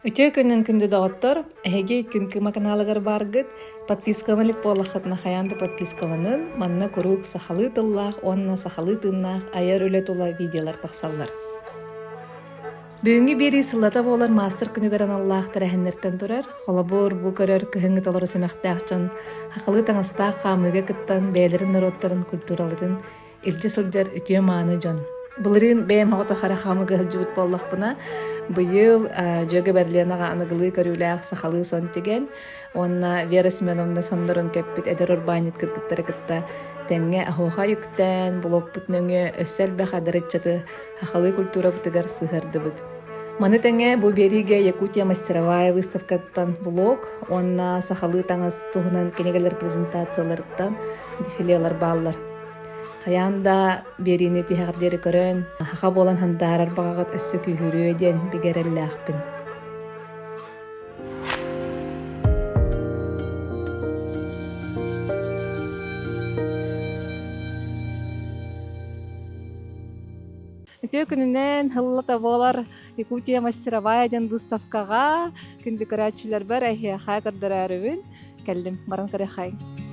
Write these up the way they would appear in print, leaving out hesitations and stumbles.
Үтүө күнүн күндү доҕоттор! Эһиги Күн Кыыма каналыгар бааргыт. Подпискалана илик буоллаххытына хайаан да подпискаланын. Манна куруук сахалыы тыллаах уонна сахалыы тыыннаах айар үлэ тула видеолар тахсаллар. Бүгүҥҥү биэрии сыллата буолар маастар күнүгэр аналлаах тэрээһиннэртэн турар. Холобур, бу көрөр кыһыҥҥы толору симэхтээх дьон сахалыы таҥастаах хаамыыга кыттан бэйэлэрин норуоттарын культураларын илдьэ сылдьар үтүө-мааны дьон. Былырыын бэйэм оҕото хара хаамыга сылдьыбыт буоллахпына, быйыл Дьүөгэ Берленаҕа аныгылыы көрүүлээх сахалыы сон тигэн уонна Вера Семеновна соннорун кэппит эдэр урбаанньыт кыргыттары кытта тэҥҥэ оһуохай үктээн, блогпут нөҥүө өссө элбэх эдэр ыччаты сахалыы культурабытыгар сыһыардыбыт. Маны тэҥэ бу биэриигэ Якутия мастеровая выставкаттан блог уонна сахалыы таҥас туһунан кинигэлэр презентацияларыттан дефилелар бааллар. Хайаан да биэриини тиһэҕэр диэри көрөн, саха буолан сандаарар баҕаҕыт өссө күүһүрүө диэн бигэ эрэллээхпин. Үтүө күнүнэн һыллата буолар Якутия мастеровая диэн выставкаҕа күндү көрөөччүлэрбэр эһиэхэ көрдөрөөрүбүн кэллим. Баран көрүөххэйиҥ.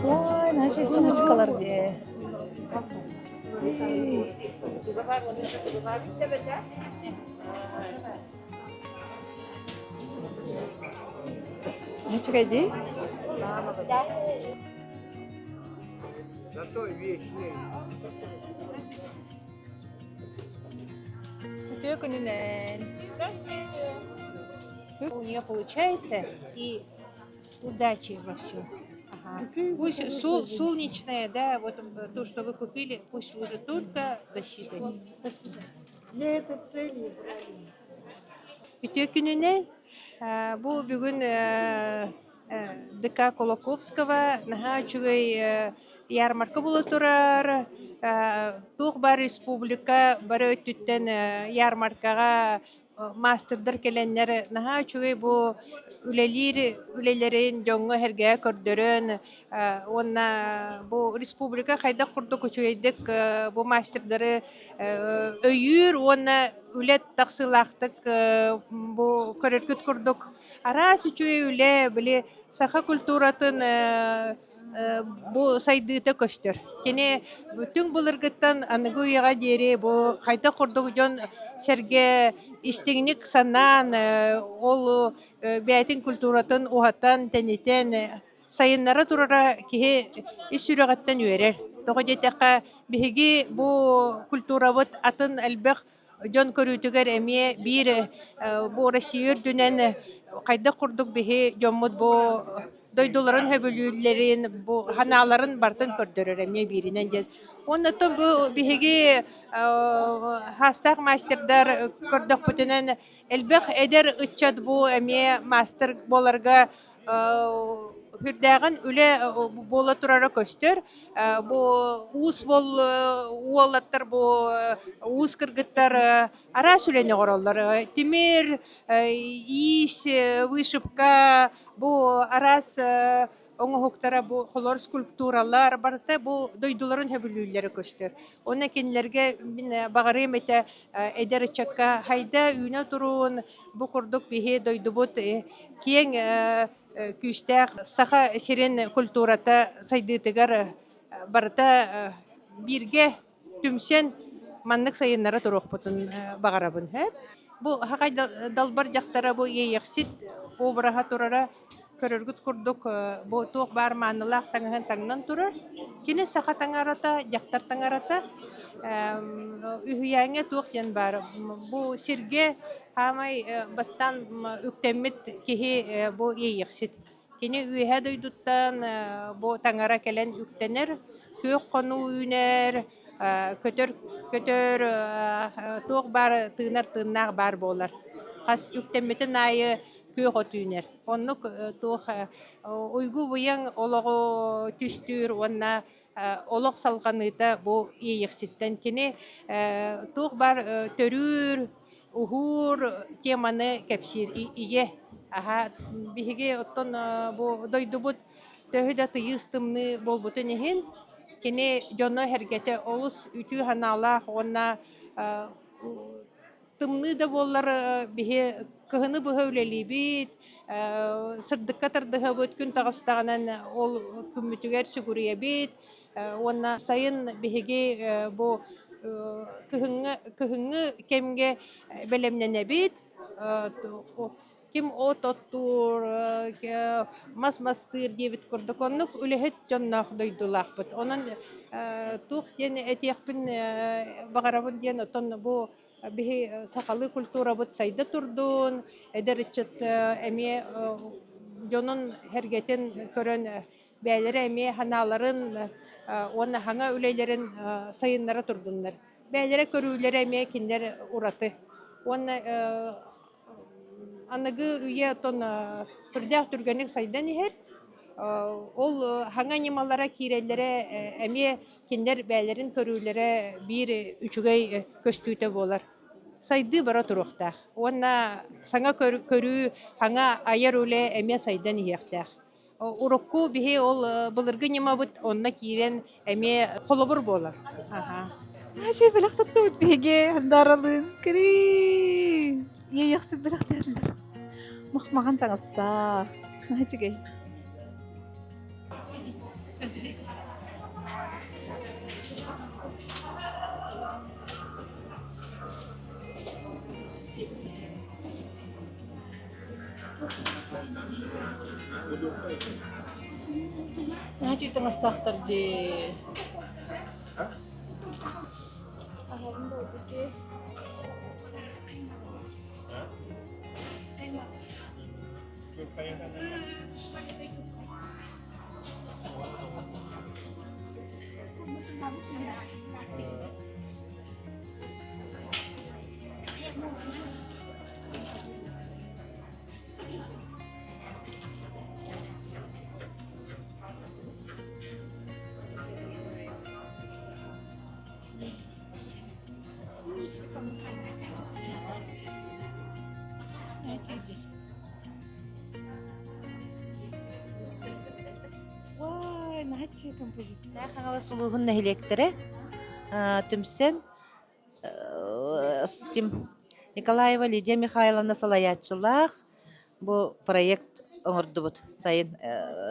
Ой, начал сумочкалар дии. Үчүгэй дии? Зато вечный. Үтүө күнүнэн. У нее получается и удачи во всем. Ага. Пусть солнечная, да, вот то, что вы купили, пусть служит только защитой. Спасибо. Для этой цели Үтүө күнүнэн бу бүгүн ДК Кулаковского наһаа үчүгэй ярмарка буола турар. Туох баар республика бары өттүттэн ярмаркаҕа маастардар кэлэннэр наһаа үчүгэй бу үлэлиир үлэлэрин дьоҥҥо-сэргэҕэ көрдөрөн уонна бу республика хайдах курдук үчүгэйдик бу мастердары өйүүр уонна үлэ тахсыылаахтык бу көрөргүт курдук араас үчүгэй үлэ били саха культуратын бу сайдыыта көстөр. Кини бүтүн былыргыттан аныгы үйэҕэ диэри бу хайдах курдук дьон сэргэ истиҥник санаан, ол бэйэтин культуратын уһатан, тэнитэн сайыннара турара киһи ис сүрэҕиттэн үөрэр. Тоҕо диэтэххэ, биһиги бу культурабыт атын элбэх дьон көрүүтүгэр эмиэ биир бу Россия үрдүнэн хайдах курдук биһи дьоммут бу дойдуларын сөбүлүүллэрин, бу санааларын барытын көрдөрөр эмиэ бииринэн диэн. Уонна бу биһиги хаастаах мастердар көрдөхпүтүнэн элбэх эдэр ыччат бу эмиэ мастер буоларга Сүрдээҕин үлэ буола турара көстөр. Бу уус буол уолаттар бу уус кыргыттар араас үлэни оҥороллор. Тимир, иис, вышивка, бу араас оҥоһуктара бу холор скульптуралар барыта бу дойдуларын сөбүлүүллэрэ көстөр. Онно кинилэргэ мин баҕарыам этэ эдэр ыччакка хайда үүнэ туруун бу курдук биһи дойдубут киэҥ күүстээх Саха сирин культурата сайдыытыгар барыта бииргэ түмсэн маннык сайыннара туруохпутун баҕарабын. Бу хахай далбар дьахтара бу иэйэхсит обраһа турара көрөргүт курдук бу туох баар маанылаах таҥаһын таҥнан турар. Кини саха таҥарата, дьахтар таҥарата үһүйээҥҥэ туох диэн баар бу сиргэ хаамай бастаан үктэммит киһи бу иэйэхсит. Кини үөһэ дойдуттан бу таҥара кэлэн үктэнэр, күөх хонуу үүнэр, көтөр көтөр туох баар тыынар тыыннаах баар буолар. Хас үктэммитин аайы күөх от үүнэр. Оннук туох уйгу-быйаҥ олоҕу түстүүр уонна олох салҕаныыта бу иэйэхситтэн кини туох баар төрүүр. уһуур теманы кэпсиир ийэ. Аһа биһиги оттон бу дойдубут төһө да тыйыс тымныы буолбутун иһин кини дьоно-сэргэтэ олус үтүө санаалаах уонна тымныы да буоллар биһи кыһыны быһа үлэлиибит, сырдыкка тардыһабыт, күн таҕыстаҕынан ол күммүтүгэр сүгүрүйэбит уонна сайын биһиги бу кыһыҥҥы кыһыҥҥы кэмҥэ бэлэмнэнэбит. Ким от оттуур, мас мастыыр диэбит курдук оннук үлэһит дьонноох дойдулаахпыт. Онон туох диэн этиэхпин баҕарабын диэн оттон бу биһи сахалыы культурабыт сайда турдун, эдэр ыччат эмиэ дьонун сэргэтин көрөн бэйэлэрэ эмиэ санааларын уонна саҥа үлэлэрин сайыннара турдуннар. Бэйэлэрэ көрүүлэрэ эмиэ кинилэр ураты. Уонна аныгы үйэ оттон түрдээх түргэнник сайдан иһэр. Ол саҥа ньымалара киирэллэрэ эмиэ кинилэр бэйэлэрин көрүүлэрэ биир үчүгэй көстүүтэ буолар. Сайдыы бара туруохтаах уонна саҥа көрүү, саҥа айар үлэ эмиэ сайдан иһиэхтээх. Урукку биһи ол былыргы ньымабыт онно киирэн эмиэ холобур буолар. Наачай бэлэх туттубут биһиги Хандаралыын. Кри! Иэйэхсит бэлэхтээрлэр. Махмахан таҥастаах. Наһаа үчүгэй. Наһаа таҥастаахтар дии. Хаҥалас улууһун нэһилиэктэрэ түмсэн ким Николаева Лидия Михайловна салайааччылаах бу проект оҥордубут сайын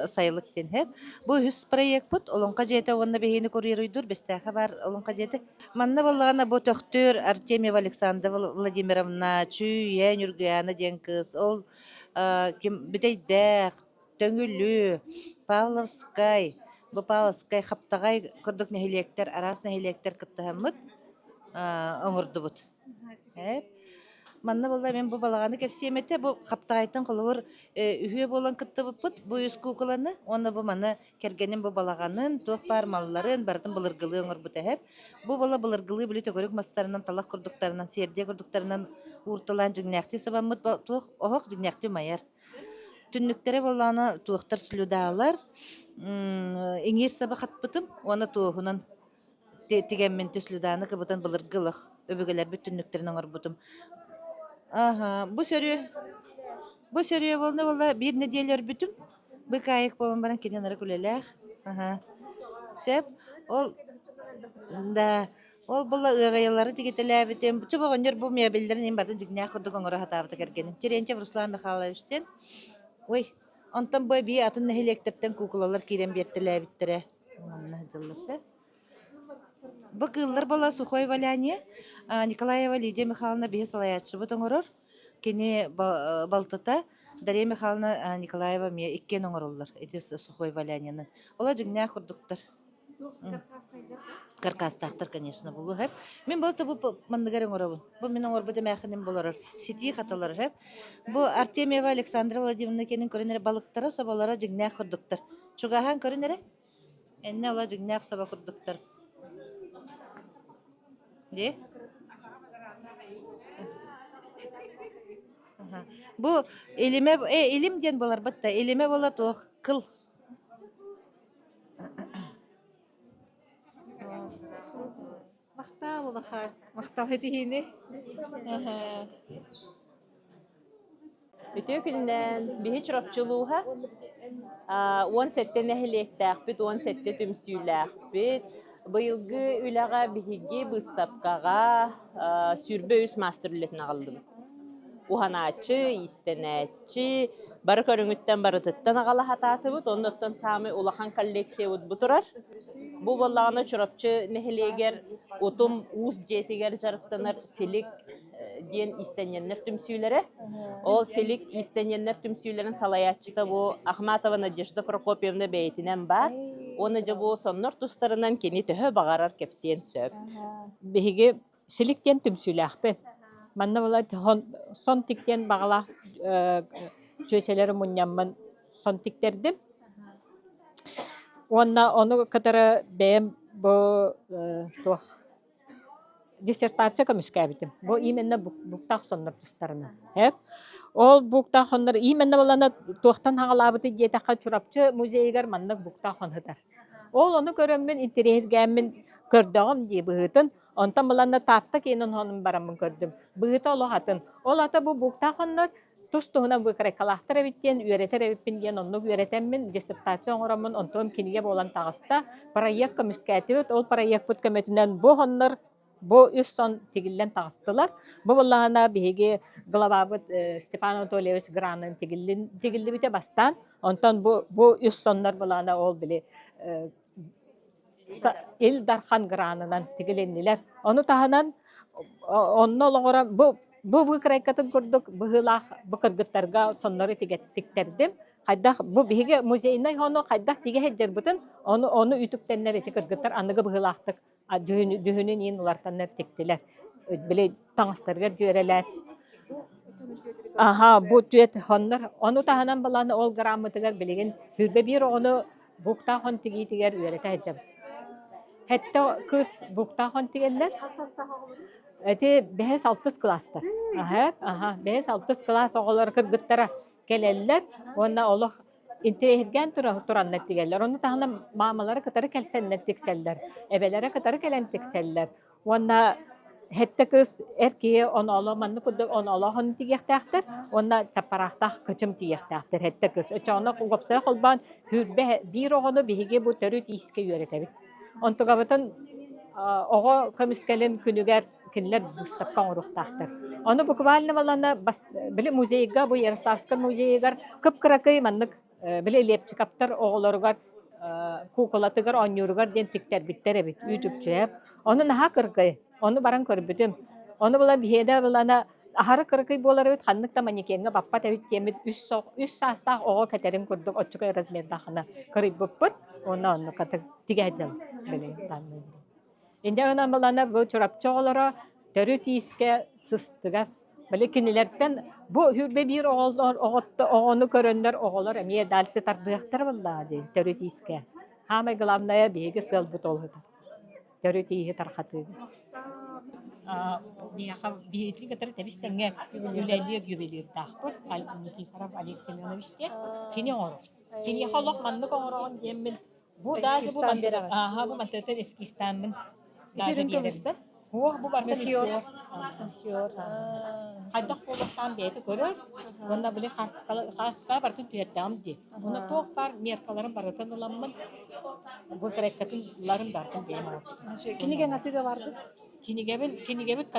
сайылык диэн иһэ. Бу үһүс проекпыт Олоҥхо дьиэтэ уонна биһигини куруйуруйдуур Бэстээхэ баар Олоҥхо дьиэтэ. Манна буоллаҕына бу Төхтүр Артемьева Александра Владимировна, Чүүйэ Ньургуйаана диэн кыыс, ол ким Бүтэйдээх, Төҥүлү, Павловскай, бу Павловскай, Хаптаҕай курдук нэһилиэктэр, араас нэһилиэктэр кыттыһаммыт оҥордубут. Манна буолла мин бу балаҕаны кэпсиэм этэ. Бу Хаптаҕайтан холобур үһүө буолан кыттыбыппыт бу үс куукуланы уонна бу маны кэргэним бу балаҕанын, туох баар малларын барытын былыргылыы оҥорбута эһэм. Бу буола былыргылыы били төгүрүк мастарынан, талах курдуктарынан, сиэрдийэ курдуктарынан уурталаан дьиҥнээхтии сабаммыт туох оһох дьиҥнээхтии умайар. Түннүктэрэ буоллаҕына туохтар слюдалар, иҥиир саба хатпытым уонна туоһунан тигэммин слюданы кыбытан былыргы ылах өбүгэлэрбит түннүктэрин оҥорбутум. Аха, бу сөрүө бу сөрүө буолна буолла биир нэдиэлэ өрбүтүм. Быкаайык буолан баран кини ынырык үлэлээх. Аха. Сөп. Ол да ол була ыаҕайалары тигитэлээбитим. Чуп оҕонньор бу мебеллэрин иһин барытын дьиҥнээх курдук оҥоро сатаабыта кэргэним. Терентьев Руслан Михайлович диэн. Ой, онтон бу эбии атын нэһилиэктэртэн куукулалар киирэн биэртэлээбиттэрэ. Манна сылдьаллар сөп. Бу кыыллар буола сухое валяние Николаева Лидия Михайловна биһи салайааччыбыт оҥорор. Кини балтыта Дария Михайловна Николаева эмиэ иккиэн оҥороллор ити сухое валяниены. Олор дьиҥнээх курдуктар. Каркастаахтар, конечно, булу хэп. Мин бұл бу манныгар оҥоробун. Бу мин оҥорбут эмээхиним болорор. Ситии хаталар хэп. Бу Артемьева Александра Владимировна кенин көрөн эрэ балыктара, соболоро дьиҥнээх курдуктар. Чугаһаан көрүн эрэ. Эннэ ола дьиҥнээх собо курдуктар. Дии? Бу илимэ илим диэн буоларбыт да илимэ буола туох кыл. Махтал. Махтал улахан. Махтал этиһиини. Үтүө күннээн биһи Чурапчы улууһа 17 нэһилиэктээхпит, 17 түмсүүлээхпит. Быйылгы үлэҕэ биһиги быыстапкаҕа 23 маастар үлэтин аҕаллыбыт. Уһанааччы, иистэнээччи, бары көрүҥүттэн барытыттан аҕала сатаатыбыт. Оннуттан саамай улахан коллекциябыт бу турар. Бу буоллаҕына Чурапчы нэһилиэгэр Утум уус дьиэтигэр дьарыктанар Силик диэн иистэнньэннэр түмсүүлэрэ. Ол Силик иистэнньэннэр түмсүүлэрин салайааччыта бу Ахматова Надежда Прокопьевна бэйэтинэн баар. Уонна дьэ бу соннор тустарынан кини төһө баҕарар кэпсиэн сөп. Биһиги Силик диэн түмсүүлээхпит. Манна була сон тиктиэн баҕалаах чүөчэлэри мунньаммын сон тиктэрдим. Уонна ону кытары бэйэм бу туох диссертация көмүскээбитим. Бу именно буктаах соннор тустарынан. Эп. Ол буктаах соннор именно балана туохтан хаҕалаабыты диэтэххэ Чурапчы музейыгар маннык буктаах хон сытар. Ол ону көрөммүн интэриэһиргээммин көрдөҕүм дии быһыытын. Онтон баланна Таатта киэнин хонун бараммын көрдүм. Быһыыта олох атын. Ол ата бу буктаах хоннор тус-туһунан быыкарайкалаахтар эбит диэн үөрэтэр эбиппин диэн оннук үөрэтэммин диссертация оҥороммун онтуом кинигэ буолан таҕыста. Проект көмүскээтибит. Ол проекпыт көмөтүнэн бу хоннор бу үс сон тигиллэн таҕыстылар. Бу буоллаҕына биһиги главабыт Степан Анатольевич гранын тигиллибитэ бастаан. Онтон бу бу үс соннор былаана ол били Ил Дархан гранынан тигилиннилэр. Ону таһынан онно олоҕуран бу бу выкройкатын курдук быһыылаах бу кыргыттарга соннору тиктэрдим. Хайдах бу биһиги музейнай ону хайдах тигэ сылдьарбытын ону ону үтүктэннэр ити кыргыттар аныгы быһыылаахтык дьүһүнүн иин улартаннар тиктилэр. Били таҥастарыгар дьүөрэлээн. Аха, бу түөт хоннор. Ону таһынан баланы ол граммытыгар билигин хүрбэ биир оҕону Буктаах он тигиитигэр үөрэтэ сылдьабыт. Хэттэ кыыс буктаах он тигэллэр. Эти бэһис алтыс кылаастар. Аха, аха, бэһис алтыс кылаас оҕолор кыргыттара кэлэллэр уонна олох интэриэһиргээн тураннар тигэллэр. Ону таһынан маамалары кытары кэлсэннэр тиксэллэр, эбэлэрэ кытары кэлэн тиксэллэр. Уонна сэттэ кыыс эр киһи оноолоо маннык курдук оноолооһун тигиэхтээхтэр уонна чаппараахтаах кычым тигиэхтээхтэр сэттэ кыыс. Оччоҕуна уопсайа холбоон сүүрбэ биир оҕону биһиги бу төрүт иискэ үөрэтэбит. Онтугабытын оҕо көмүскэлин күнүгэр кинилэр быыстапка оҥоруохтаахтар. Ону буквально балана били музейга бу Ярославскай музейыгар кып-кыракый маннык били Лепчиковтар оҕолоругар куукулатыгар оонньууругар диэн тиктэрбиттэр эбит үүт-үкчү. Ону наһаа кыргый, ону баран көрбүтүм. Ону була биһиэнэ булана аһары кыракый буолар эбит, ханнык да манекеҥҥа баппат эбит диэммит үс саастаах оҕо кэтэрин курдук оччугай размердаахына кырыйбыппыт. Уонна оннук тигэ сылдьабыт билигин Инде гынан балана бу Чурапчы оҕолоро төрүт иискэ сыстыгас. Били кинилэртэн бу хүрбэ биир оҕолор оҕону көрөннөр оҕолор эмиэ дальше тардыахтара буоллаҕа дии төрүт иискэ. Самое главное биһиги сыалбыт ол сытар. Төрүт ииһи тархатыыга. Биһиэхэ биһигини кытары тэбис тэҥҥэ үлэлиир ювелирдаахпыт Никифоров Олег Семенович диэн кини оҥорор. Киниэхэ олох маннык оҥороҕун диэммин Бу даже бу ааха бу мантыта эскизтааммын даже биэрэбин. Уох бу барыта Мельхиор. мельхиор. Хайдах буолуохтаан бэйэтэ көрөр. Уонна били хаартыскаҕа барытын түһэрдэҕим дии. Уонна туох баар меркаларын барытын ыламмын выкройкатын ыларын барытын бэйэм оҥордум. Кинигэҥ атыыга бардын? Кинигэбин кинигэбит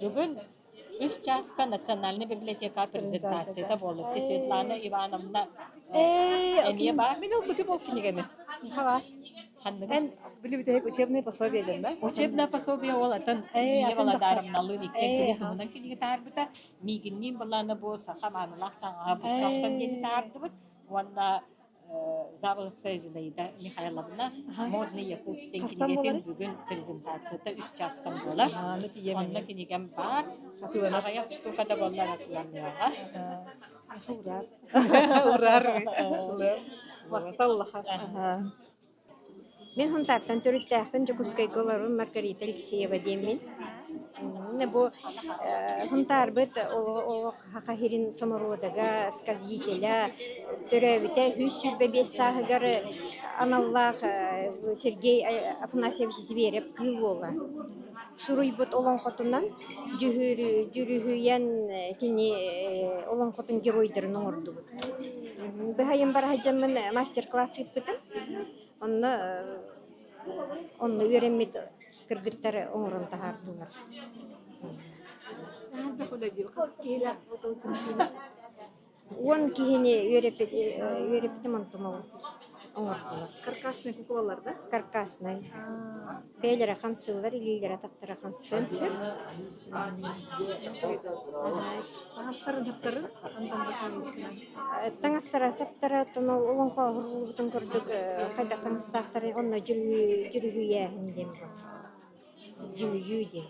бүгүн Үс чааска Национальнай библиотека презентацията буолар. Светлана Ивановна эмиэ баар. Мин ылбытым ол кинигэни. Хава. Ханныгы? Эн билибитэһик учебное пособие дэнмэ? Учебное пособие ол атын Ия Володаровналыын иккиэн кини туһунан кинигэ таһаарбыта. Миигинниин былаана бу саха маанылаах таҥаһа букка охсон диэни таһаардыбыт. Уонна Заболоцкая Зинаида Михайловна «Модный якутский» Хастан кинигэтин буоларый? бүгүн презентацията үс чаастан буолар. Аны тиийэм Онно эмиэ. кинигэм баар. Атыыланар. Аҕыйах штука да буоллар атыыланыаҕа. Урар. Урар. Махтал улахан. Мин Хунтаартан төрүттээхпин, Дьокуускайга олорор Маргарита Алексеева диэммин. Бу Хунтаарбыт олох Саха сирин самородога, сказителя, төрөөбүтэ 125 сааһыгар аналлаах Сергей Афанасьевич Зверев кыыл уола. суруйбут олоҥхотунан дьүһүйэн кини олоҥхотун геройдарын оҥордубут. Быһайын бара сылдьаммын мастер-класс ыыппытым. Онно онно үөрэммит кыргыттар оҥорон таһаардылар. Уон киһини үөрэппит үөрэппитим онтум оҥордулар. Каркасный куколалар да? Каркасный. Бэйэлэрэ хамсыыллар, илиилэрэ атахтара хамсыан сөп. Таҥастарын саптарын хантан бакаанскынан? Таҥастара саптара оттон ол олоҥхо оһоруллубутун курдук хайдах таҥастаахтарын онно дьүрүһүйээһин диэн бу. Дьүһүйүү диэн.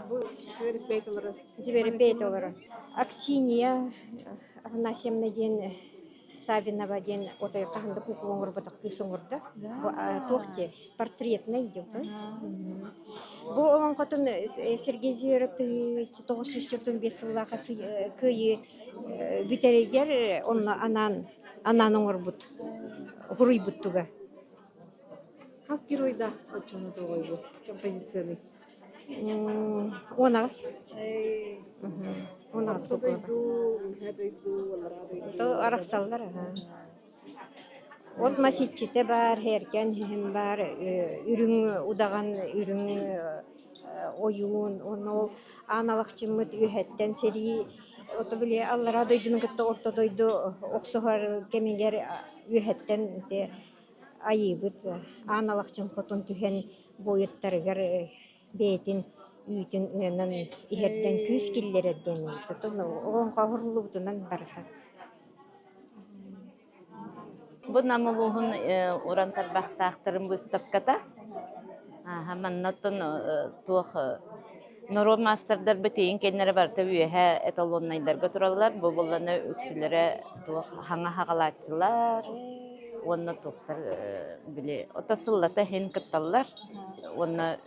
Бу Зверопейт олорор. Зверопейт олорор. Аксинья Афанасьевна диэн Савинова диэн отой хаһан да куукула оҥорботох кыыс оҥордо. Бу туох диэ портретнай диэн Бу олоҥхотун Сергей Зверев 1945 сыллаах Кыайыы бүтэригэр онно анаан анаан оҥорбут уруйбут туга. Хас геройдаах оччону тоҕойбут композицияны? 18. 18 Орто дойду, үөһээ дойду, аллараа дойду. Арахсаллар аһа. От мас иччитэ баар, һээркээн иһин баар, үрүҥ удаҕан, үрүҥ ойуун, уонна ол аан алахчыммыт үөһэттэн сэрии ото били аллараа дойдуну кытта орто дойду охсуһар кэмигэр үөһэттэн ити айыыбыт аан алахчын хотун түһэн буойуттарыгар бэйэтин үүтүн ыанан иһэрдэн күүс киллэрэр диэн олоҥхо оһоруллубутунан барыта. Бу Нам улууһун уран тарбахтаахтарын быыстапката. Ааһа манна оттон туох норуот маастардарбыт тиийин кэннэрэ барыта үөһэ эталоннайдарга тураллар. Бу буоллана үксүлэрэ туох хаҥа хаҕалааччылар уонна туохтар били ото сыллата иһин кытталлар уонна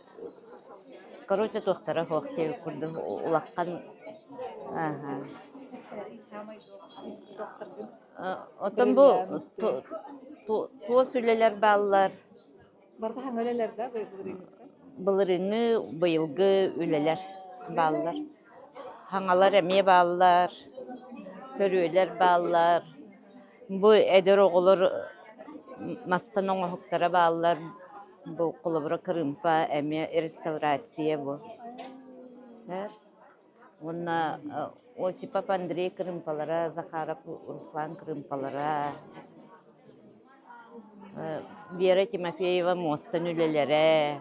короче туохтара суох диэбит курдук улахан ааһа Оттон бу туос үлэлэр бааллар. Барыта хаҥа үлэлэр да былырыыҥҥыттан? Былырыыҥҥы, быйылгы үлэлэр бааллар. Хаҥалар эмиэ бааллар, сөрүөлэр бааллар. Бу эдэр оҕолор мастан оҥоһуктара бааллар. Бу холобура кырыымпа эмиэ реставрация бу. Уонна Осипов Андрей кырыымпалара, Захаров Руслан кырыымпалара, Вера Тимофеева муостан үлэлэрэ.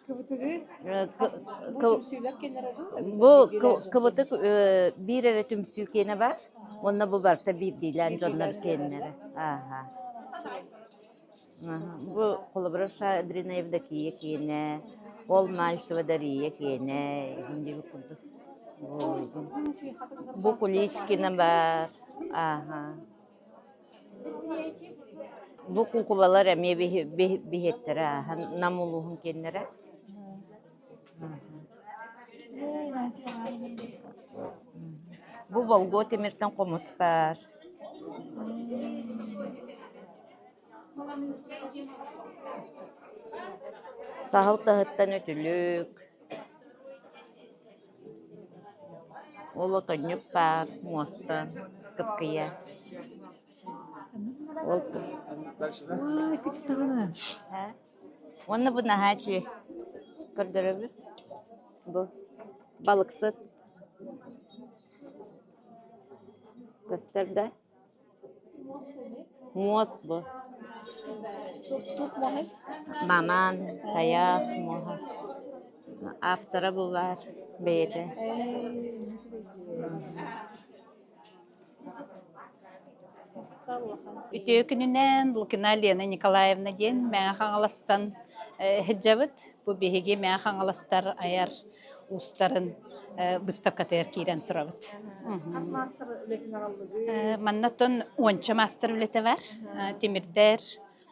Кыбытыгы бу түмсүүлэр киэннэрэ дуу? Бу кыбытык биир эрэ түмсүү киэнэ баар. Уонна бу барыта биирдиилээн дьоннор киэннэрэ. Ааха. Бу холобура Шадрина Евдокия киэнэ, ол Мальцева Дария киэнэ, диэбит курдук. Бу Куличкина баар. Ааха. Бу куукулалар эмиэ биһиэттэрэ ааһан Нам улууһун киэннэрэ. Бу болгуо тимиртэн хомус баар. Саһыл таһыттан үтүлүк, ол отонньук баар муоста кыпкыйа. Ол Уонна бу наһаа үчүгэй көрдөрөбүт. Бу балыксыт көстөр да Муос бу. Маман, тайах муоһа. Автора бу баар бэйэтэ. Үтүө күнүнэн Лукина Лена Николаевна диэн Мэҥэ Хаҥаластан сылдьабыт. Бу биһиги Мэҥэ Хаҥаластар айар уустарын быыстапкатыгар киирэн турабыт. Хас маастар үлэтин аҕаллыгыт? Манна оттон уонча маастар үлэтэ бар. Тимирдэр,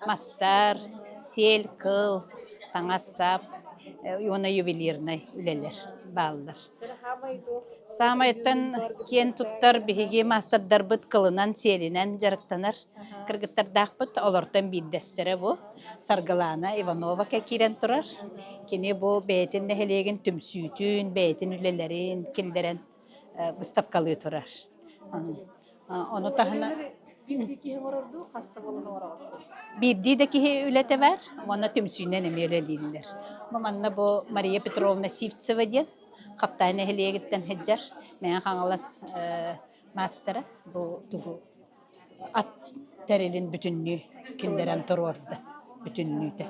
мастар, сиэл, кыл, таҥас-сап уонна ювелирнай үлэлэр бааллар. Саамайтан киэн туттар биһиги маастардарбыт кылынан-сиэлинэн дьарыктанар кыргыттардаахпыт. Олортон биирдэстэрэ бу Саргылаана Иванова киирэн турар. Кини бу бэйэтин нэһилиэгин түмсүүтүн, бэйэтин үлэлэрин киллэрэн быыстапкалыы турар. Ону таһынан Биирдии киһи оҥорор дуу, хаста буолан оҥороҕут? Биирдии да киһи үлэтэ бар, уонна түмсүүнэн эмиэ үлэлииллэр. Бу манна бу Мария Петровна Сивцева диэн Хаптаай нэһилиэгиттэн сылдьар Мэҥэ Хаҥалас маастара бу тугу ат тэрилин бүтүннүү киллэрэн туруорда бүтүннүүтэ.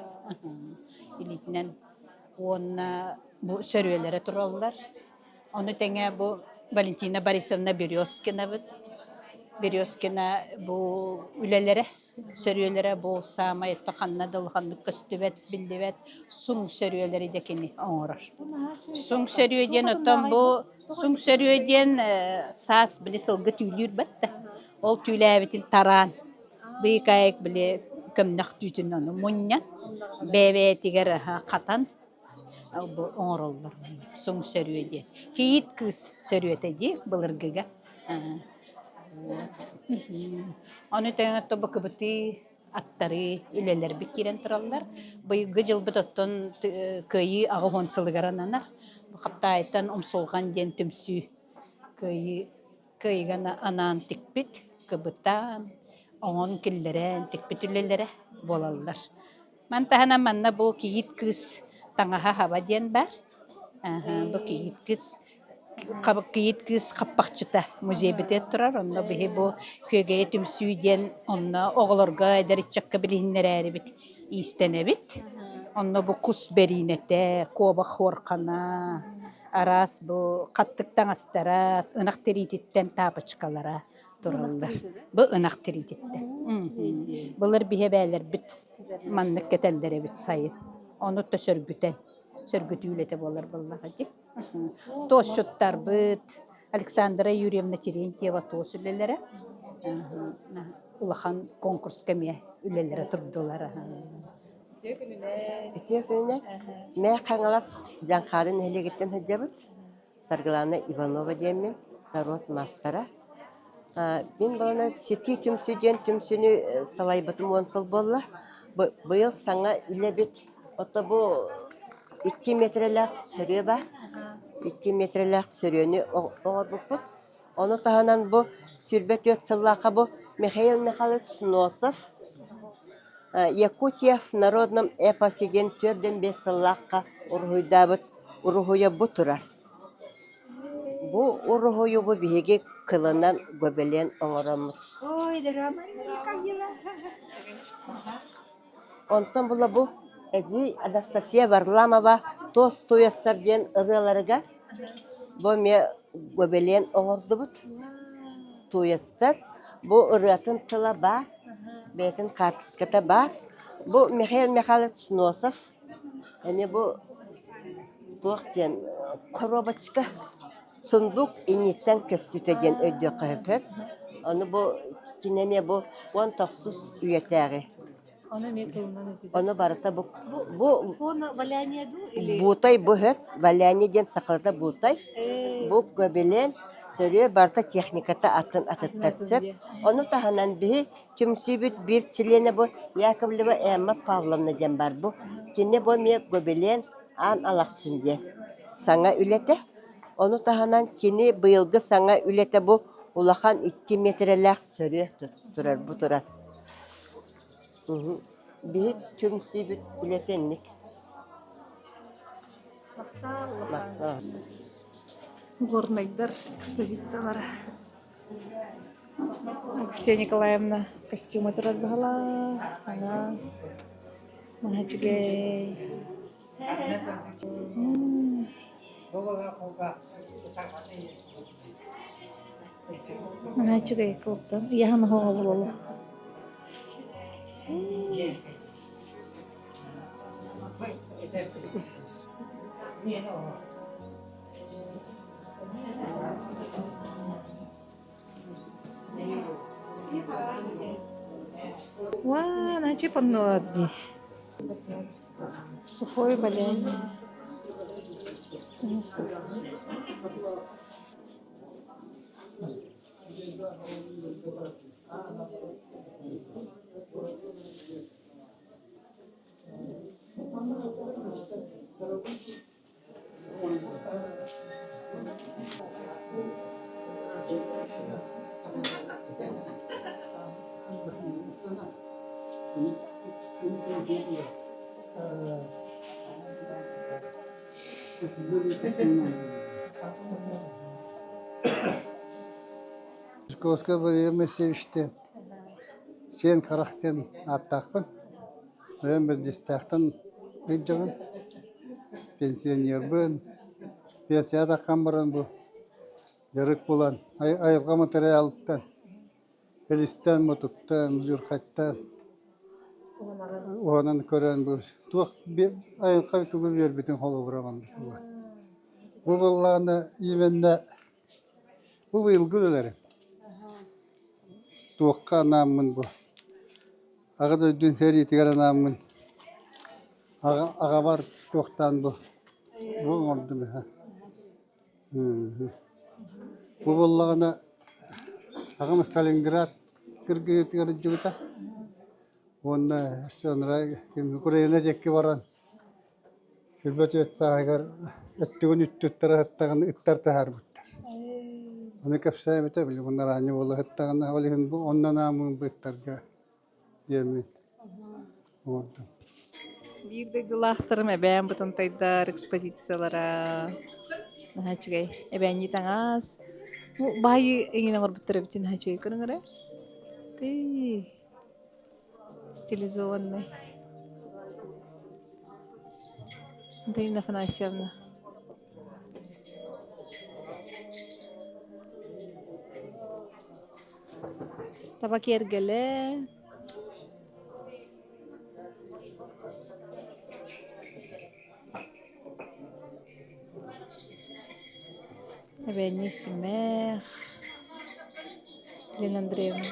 Илиитинэн уонна бу сөрүөлэрэ тураллар. Ону тэҥэ бу Валентина Борисовна Березкинабыт. Березкина бу үлэлэрэ, сөрүөлэрэ бу саамай ханна да улаханнык көстүбэт, биллибэт суҥ сөрүөлэри да кини оҥорор. Суҥ сөрүө диэн оттон бу суҥ сөрүө диэн саас били сылгы түүлүүр бат да ол түүлээбитин тараан быыкаайык били көмнөх түүтүн ону мунньан бэйэ-бэйэтигэр хатан оҥороллор суҥ сөрүө диэн. Кийиит кыыс сөрүөтэ дии былыргыга. Вот. Ону тэҥэ тобу кыбытыы аттарыы үлэлэрбит киирэн тураллар. Быйылгы дьылбыт оттон Кыайыы 80 сылыгар ананар. Хаптаайтан Умсулҕан диэн түмсүү Кыайыы Кыайыыга анаан тикпит, кыбытаан, оҥон киллэрэн тикпит үлэлэрэ буолаллар. Маны таһынан манна бу кийиит кыыс таҥаһа хаба диэн баар. Бу кийиит кыыс кийиит кыыс хаппахчыта музейбытыгар турар. Онно биһи бу Күөгэйэ түмсүү диэн онно оҕолорго, эдэр ыччакка билиһиннэрээрибит иистэнэбит. Онно бу кус бэриинэтэ, куобах хуорхана, араас бу хаттык таҥастара, ынах тириититтэн таапачкалара тураллар. Бу ынах тириититтэн. Былыр биһи эбээлэрбит маннык кэтэллэр эбит сайын. Ону то сөргүтэн, сөргүтүү үлэтэ буолар буоллаҕа дии. Туосчуттарбыт Александра Юрьевна Терентьева туос үлэлэрэ улахан конкурска эмиэ үлэлэрэ турдулар. Үтүө күнүнэн. Үтүө күнүнэн. Мээ Хаҥалас Дьаҥхаары нэһилиэгиттэн сылдьабыт. Саргылаана Иванова диэммин, норуот маастара. Мин балана Ситии түмсүү диэн түмсүүнү салайбытым уон сыл буолла. Быйыл саҥа үлэбит ото бу 2 метрэлээх сөрүө баар. 2 метрэлээх сөрүөнү оҥорбуппут. Ону таһынан бу 24 сыллаахха бу Михаил Михайлович Носов Якутия в народном эпосе диэн 45 сыллаахха уруһуйдаабыт уруһуйа бу турар. Бу уруһуйу бу биһиги кылынан гобелен оҥороммут. Онтон була бу эдьиий Анастасия Варламова «Туос туйастар» диэн ырыаларыгар бу эмиэ гобелен оҥордубут. Туйастар бу ырыатын тыла баар, бэйэтин хаартыската баар. Бу Михаил Михайлович Носов эмиэ бу туох диэн коробочка сундук инниттэн көстүүтэ диэн өйдүөххэ сөп. Ону бу кини эмиэ бу 19 үйэтээҕи. Ону эмиэ тылынан этилэр. Ону барыта бу бу Фона валяние дуу или Буутай бу сөп, валяние диэн сахалата буутай. Бу гобелен сөрүө барыта техниката атын атыттар сөп. Ону таһынан биһи түмсүүбүт биир чилиэнэ бу Яковлева Эмма Павловна диэн бар бу. Кини бу эмиэ гобелен аан алахчын диэн саҥа үлэтэ. Ону таһынан кини быйылгы саҥа үлэтэ бу улахан 2 миэтэрэлээх сөрүө турар бу турар. Биһи түмсүүбүт үлэтэ инник. Махтал. Горнайдар экспозициялара. Августия Николаевна костюма турар баһылаах. Ана наһаа үчүгэй. Наһаа үчүгэй кылтан. Ыйаһын оһоҕо буолуох. Уа, наһаа паннолар дии. Сухой валяние. Жуковскай Валерий Моисеевичтэн Сиэн Харах диэн ааттаахпын. Бэйэм Бэрдьиэстээхтэн сылдьабын. Пенсионербын. Пенсияҕа таххан баран бу дьарык булан, айылҕа матырыйаалыттан, элистэн, мутуктан, удьурхайтан уһанан көрөн бу туох айылҕа тугу биэрбитин холобура маннык буолар. Бу буоллаҕына именно Бу быйылгы үлэлэрим. Туохха анааммын бу Аҕа дойдун сэриитигэр анааммын аҕабар туохтаан бу бу оҥордум эһэ. Бу буоллаҕына аҕам Сталинград кыргыһыытыгар илдьибитэ уонна Украина диэки баран Сүлбэ түөттааҕыгар өттүгүн үттүттэрэ сыттаҕына ыттар таһаарбыттар. Ону кэпсээбитэ, били мунараанньа буола сыттаҕына, ол иһин бу онно анааммын бу ыттарга диэммин оҥордум. Биир дойдулаахтарым эбээм Бытантайдар экспозициялара наһаа үчүгэй. Эбээннии таҥас. Бу баайы эҥин оҥорбуттар эбитин наһаа үчүгэй көрүҥ эрэ. Тыы. Стилизованный. Антонина Афанасьевна. Таба киэргэлэ. Эбээннии симэх. Елена Андреевна.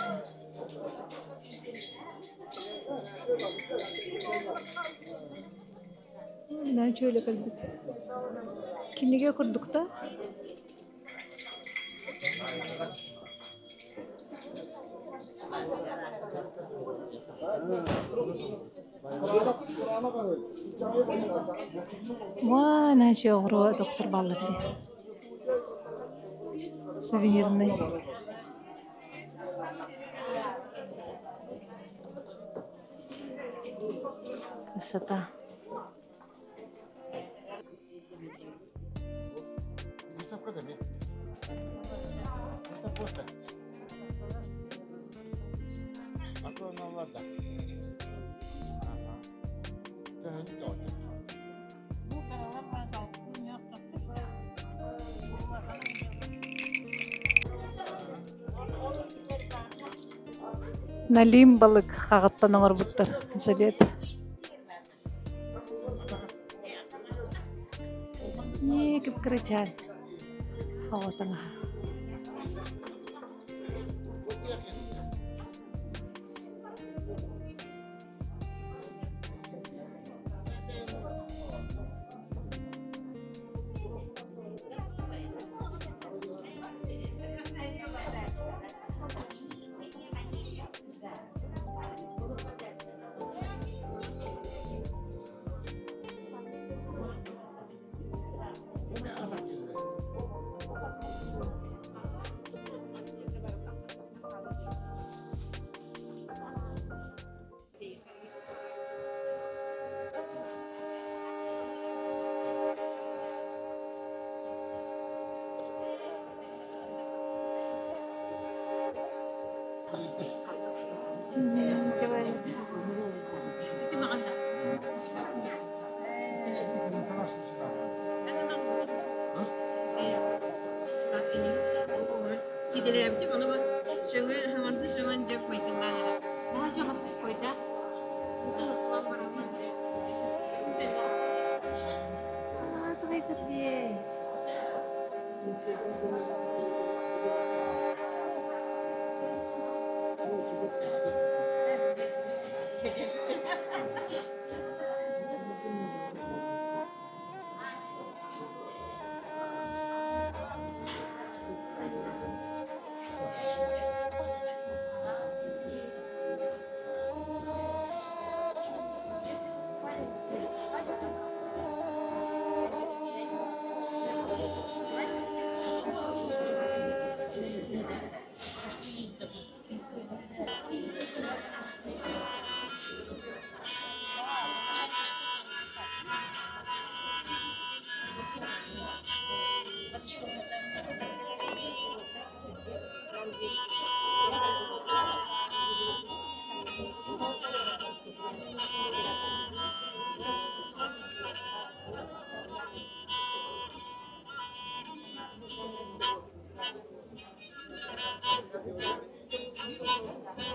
Наһаа үчүгэй кэлбит. Кинигэ курдук да? Уа, наһаа үчүгэй оҕуруо доктор бааллар дии. Сувенирный. Красота. Налим балык хаҕыттан оҥорбуттар жилет. Ньии, кып-кырачаан. Оҕо таҥаһа.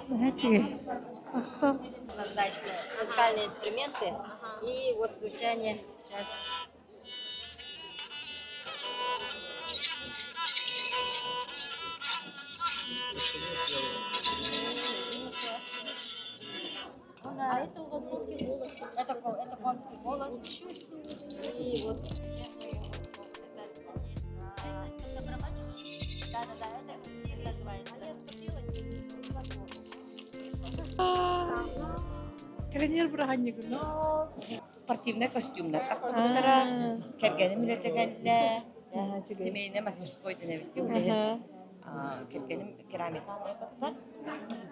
Наһаа үчүгэй. Махтал. Создать музыкальные инструменты и вот звучание сейчас. Да, это у вас конский голос. Это, это конский голос. И вот да, да, да, это называется. Кэлэнир быраханньыгын. Спортивнай костюмнар тахсыбыттара, кэргэним үлэтэ кэллэ, семейное мастерской дэнэбит дии, үлэһит кэргэним керамиканы кытта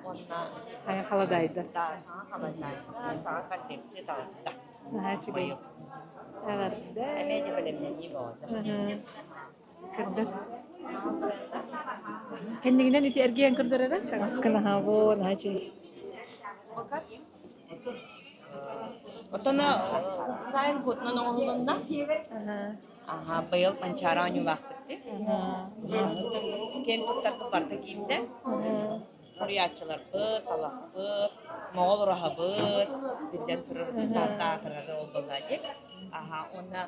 уонна Саҥа халадаайда. Да, саҥа халадаайда, саҥа коллекция таҕыста. Наһаа үчүгэй. Эҕэрдэ. Эмиэ де бэлэмнэнии бөҕөтө. Көрдөр. Кэннигинэн ити эргийэн көрдөр эрэ. Таҥаска наһаа буо, наһаа үчүгэй. Оттон сайын куотунан оҥоһулунна. Аха, быйыл Манчаары оонньуулаахпыт дии. Киэн туттарбыт барыта киирдэ. Суруйааччыларбыт, талахпыт, моҕол ураһабыт, биллэн турар Таатта аатырары ол буолла дии. Аха, уонна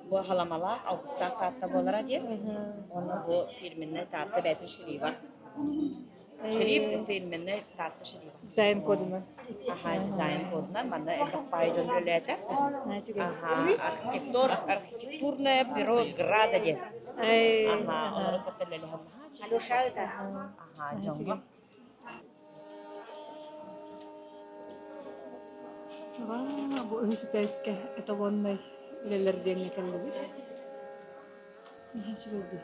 бу халамалаах, алгыстаах Таатта буолара дии. Уонна бу фирменнэй Таатта бэйэтин шрифа. Шрифт фирменнэй Таатта шрифа. Дизайн кодунан. Аха, дизайн кодунан манна элбэх паай дьон үлэлээтэ. Аха, архитектур, архитектурное бюро Града диэн. Аха, олору кытта үлэлэһэн Аха, дьоҥҥо. Бу үһүс этээскэ эталоннай үлэлэр диэҥҥэ кэллибит. Наһаа үчүгэй дии.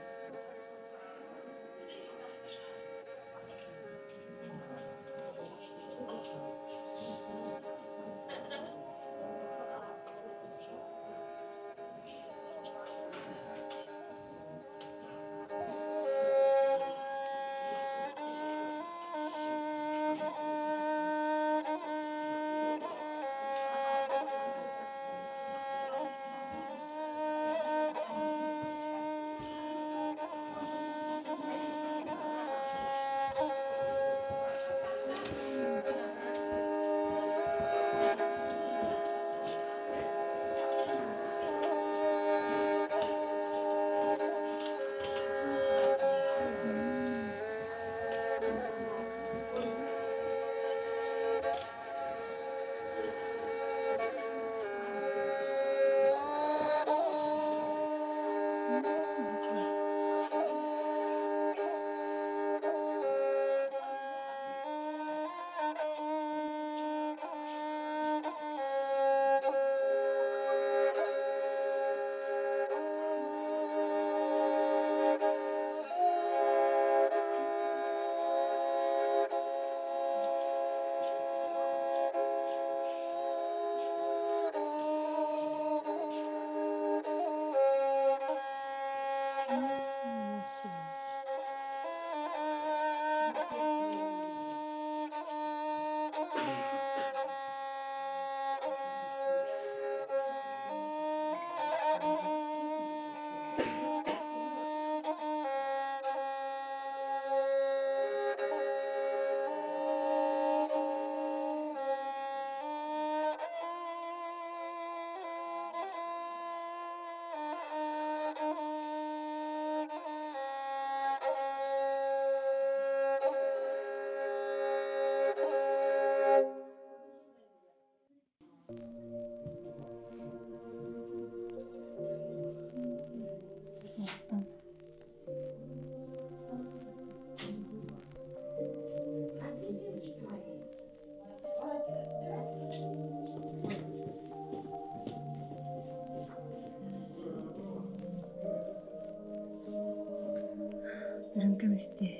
Үрүҥ көмүстүү.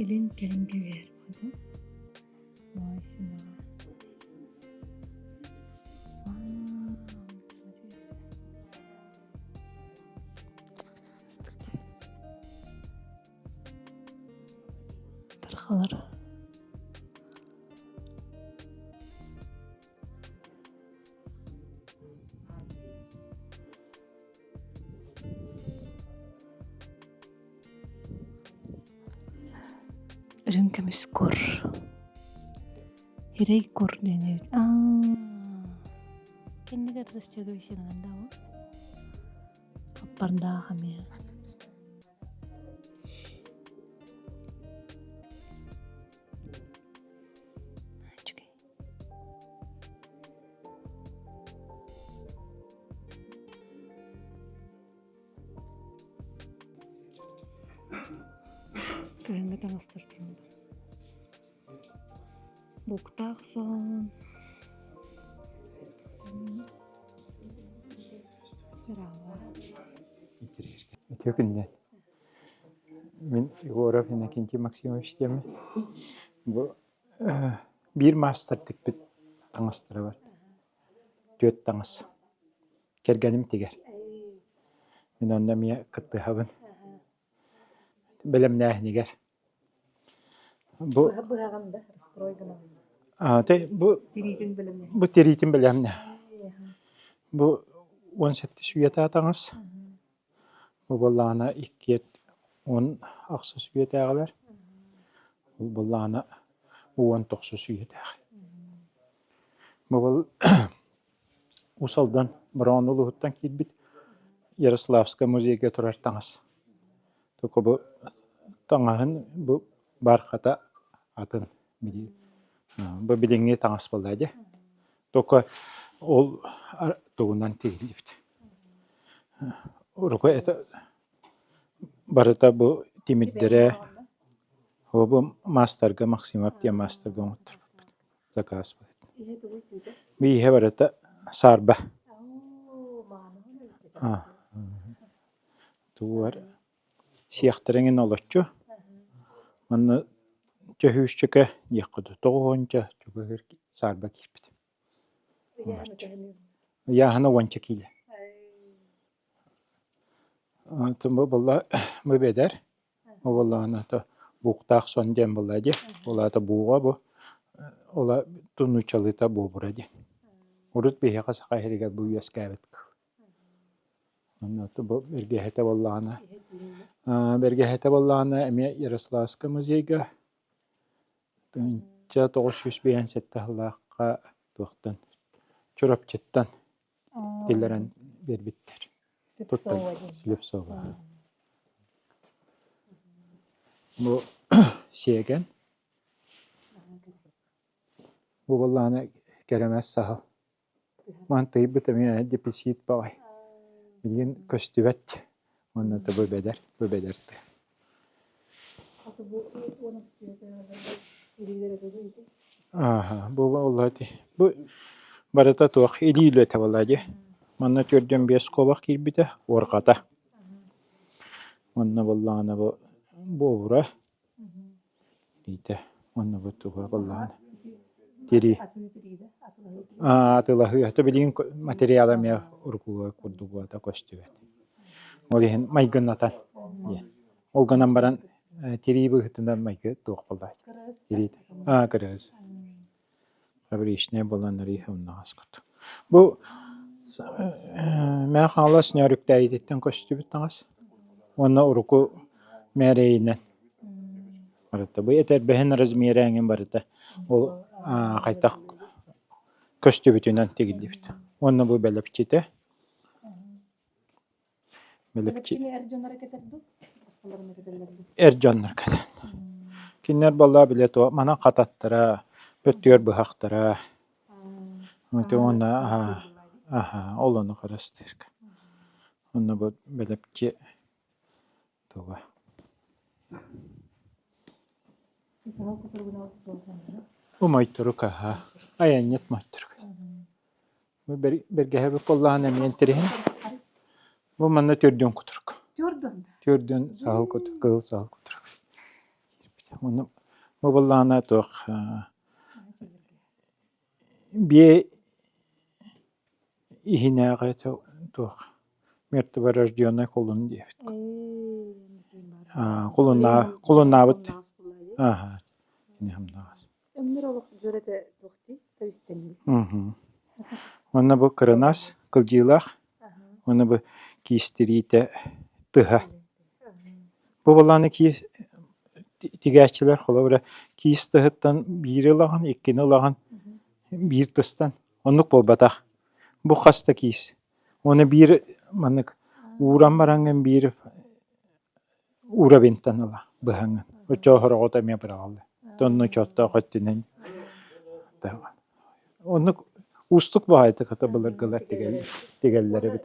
Илин кэлин кэбиһэр хоту. Ой, симэҕэ. Сахалар. Үрүҥ көмүс кур. Ирэй кур диэн эбит. Аа. Кэннигэр тас чөгө сигынан да Аппардаах эмиэ. Үчүгэй. Кыһыҥҥы таҥастар тураллар. Буктаах сон. Үтүө күннэн. Мин Егоров Иннокентий Максимович диэммин. Бу биир маастар тикпит таҥастара бар. Түөрт таҥас. Кэргэним тигэр. Мин онно эмиэ кыттыһабын. Бэлэмнээһинигэр. Бу Быһаҕын да раскрой гынан. А, те бу Тириитин бэлэмнэ. бу тириитин бэлэмнэ. Бу 17 үйэтэ таҥас. Бу буоллаҕына иккиэт 18 үйэтээҕилэр. Бу буоллаҕына 19 үйэтээҕи. Бу был Уус Алдан Бороҕон улууһуттан киирбит Ярославскай музейга турар таҥас. Только бу таҥаһын бу бархата атын били бу билиҥҥи таҥас буолла дии. Только ол тугунан тигиллибит. Урукку это барыта бу тимирдэрэ бу маастарга Максимов диэн маастарга оҥотторбуппут. Заказ Бииһэ барыта саарба. Тугу сиэхтэриҥин олоччу. Манна чөһүүсчүкэ диэххэ дуу, тоҕуһуонча чугаһыыр саарба киирбит. Ыйааһына уонча киилэ. Бу буолла бу бэдэр. Бу буоллаҕына бууктаах сон диэн буолла дии. Ол аата бууга бу. Ол нууччалыыта буобура диэн. Урут биһиэхэ саха сиригэр бу үөскээбит кыыл. Онно бу бэргэһэтэ буоллаҕына бэргэһэтэ буоллаҕына эмиэ Ярославскай музейга 1957 сыллаахха туохтан Чурапчыттан киллэрэн биэрбиттэр. Слепцова. Бу сиэгэн. Бу буоллаҕына кэрэмэс саһыл. Мантыйбыт эмиэ дефицит баҕай. Билигин көстүбэт. Уонна да бу бэдэр, бу бэдэр тыа. Ааһа, бу буолла ити. Бу барыта туох илии үлэтэ буолла дии. Манна төрдүөн биэс куобах киирбитэ, уорҕата. Уонна буоллаҕына бу буобура Илиитэ уонна бу туга буоллаҕына тирии. Атыылаһыы. Хата билигин материала эмиэ уруккуга курдук уота көстүбэт. Ол иһин майгыннатан диэн. Ол гынан баран тирии быһыытынан майгы туох буоллаҕай? Тирии. Аа, кырыыс. Фабричнай буолан умнаҕас курдук. Бу Мэҥэ Хаҥалас Нөөрүктээйититтэн көстүбүт таҥас уонна урукку мээрэйинэн барыта. Бу этэрбэһин размера эҥин барыта ол хайдах көстүбүтүнэн тигиллибит. Уонна бу бэлэпчитэ Бэлэпчини эр дьоннор кэтэр дуу? Ортолорун кэтэллэр дуу? Эр дьоннор кэтэн. Кинилэр буоллаа бile туо манан хататтара, бөттүгэр быһахтара. Уонна аха ол ону харастыырга. Онно бу бэлэпчи туга. Бу мойторук аха. Айанньыт мойторук. Бу бэргэһэбит буоллаҕына эмиэ интэриэһин. Бу манна төрдүөн кутурук. Төрдүөн саһыл кутурук, кыһыл саһыл кутурук. Уонна бу буоллаҕына туох биэ иһинээҕи туох мертворожденный кулун диэбит. Кулуннаабыт. Кини хамнаҕас. Өҥнөр олох дьүөрэтэ туохтий? Тэбистэннии. Уонна бу кырынаас кылдьыылаах, уонна бу киистириитэ тыһа. Бу былааны киис тигээччилэр холобура киис тыһыттан биири ылаҕын, иккини ылаҕын, биир тыстан. Оннук буолбатах. Бу хас да киис. Уонна биир маннык ууран бараҥҥын биир уровеньтан ыла быһаҥҥын. Оччоҕо сороҕото эмиэ быраҕаллар. Онно чоттоох өттүнэн Оннук уустук баҕайытык хата былыргылар тигэллэр эбит.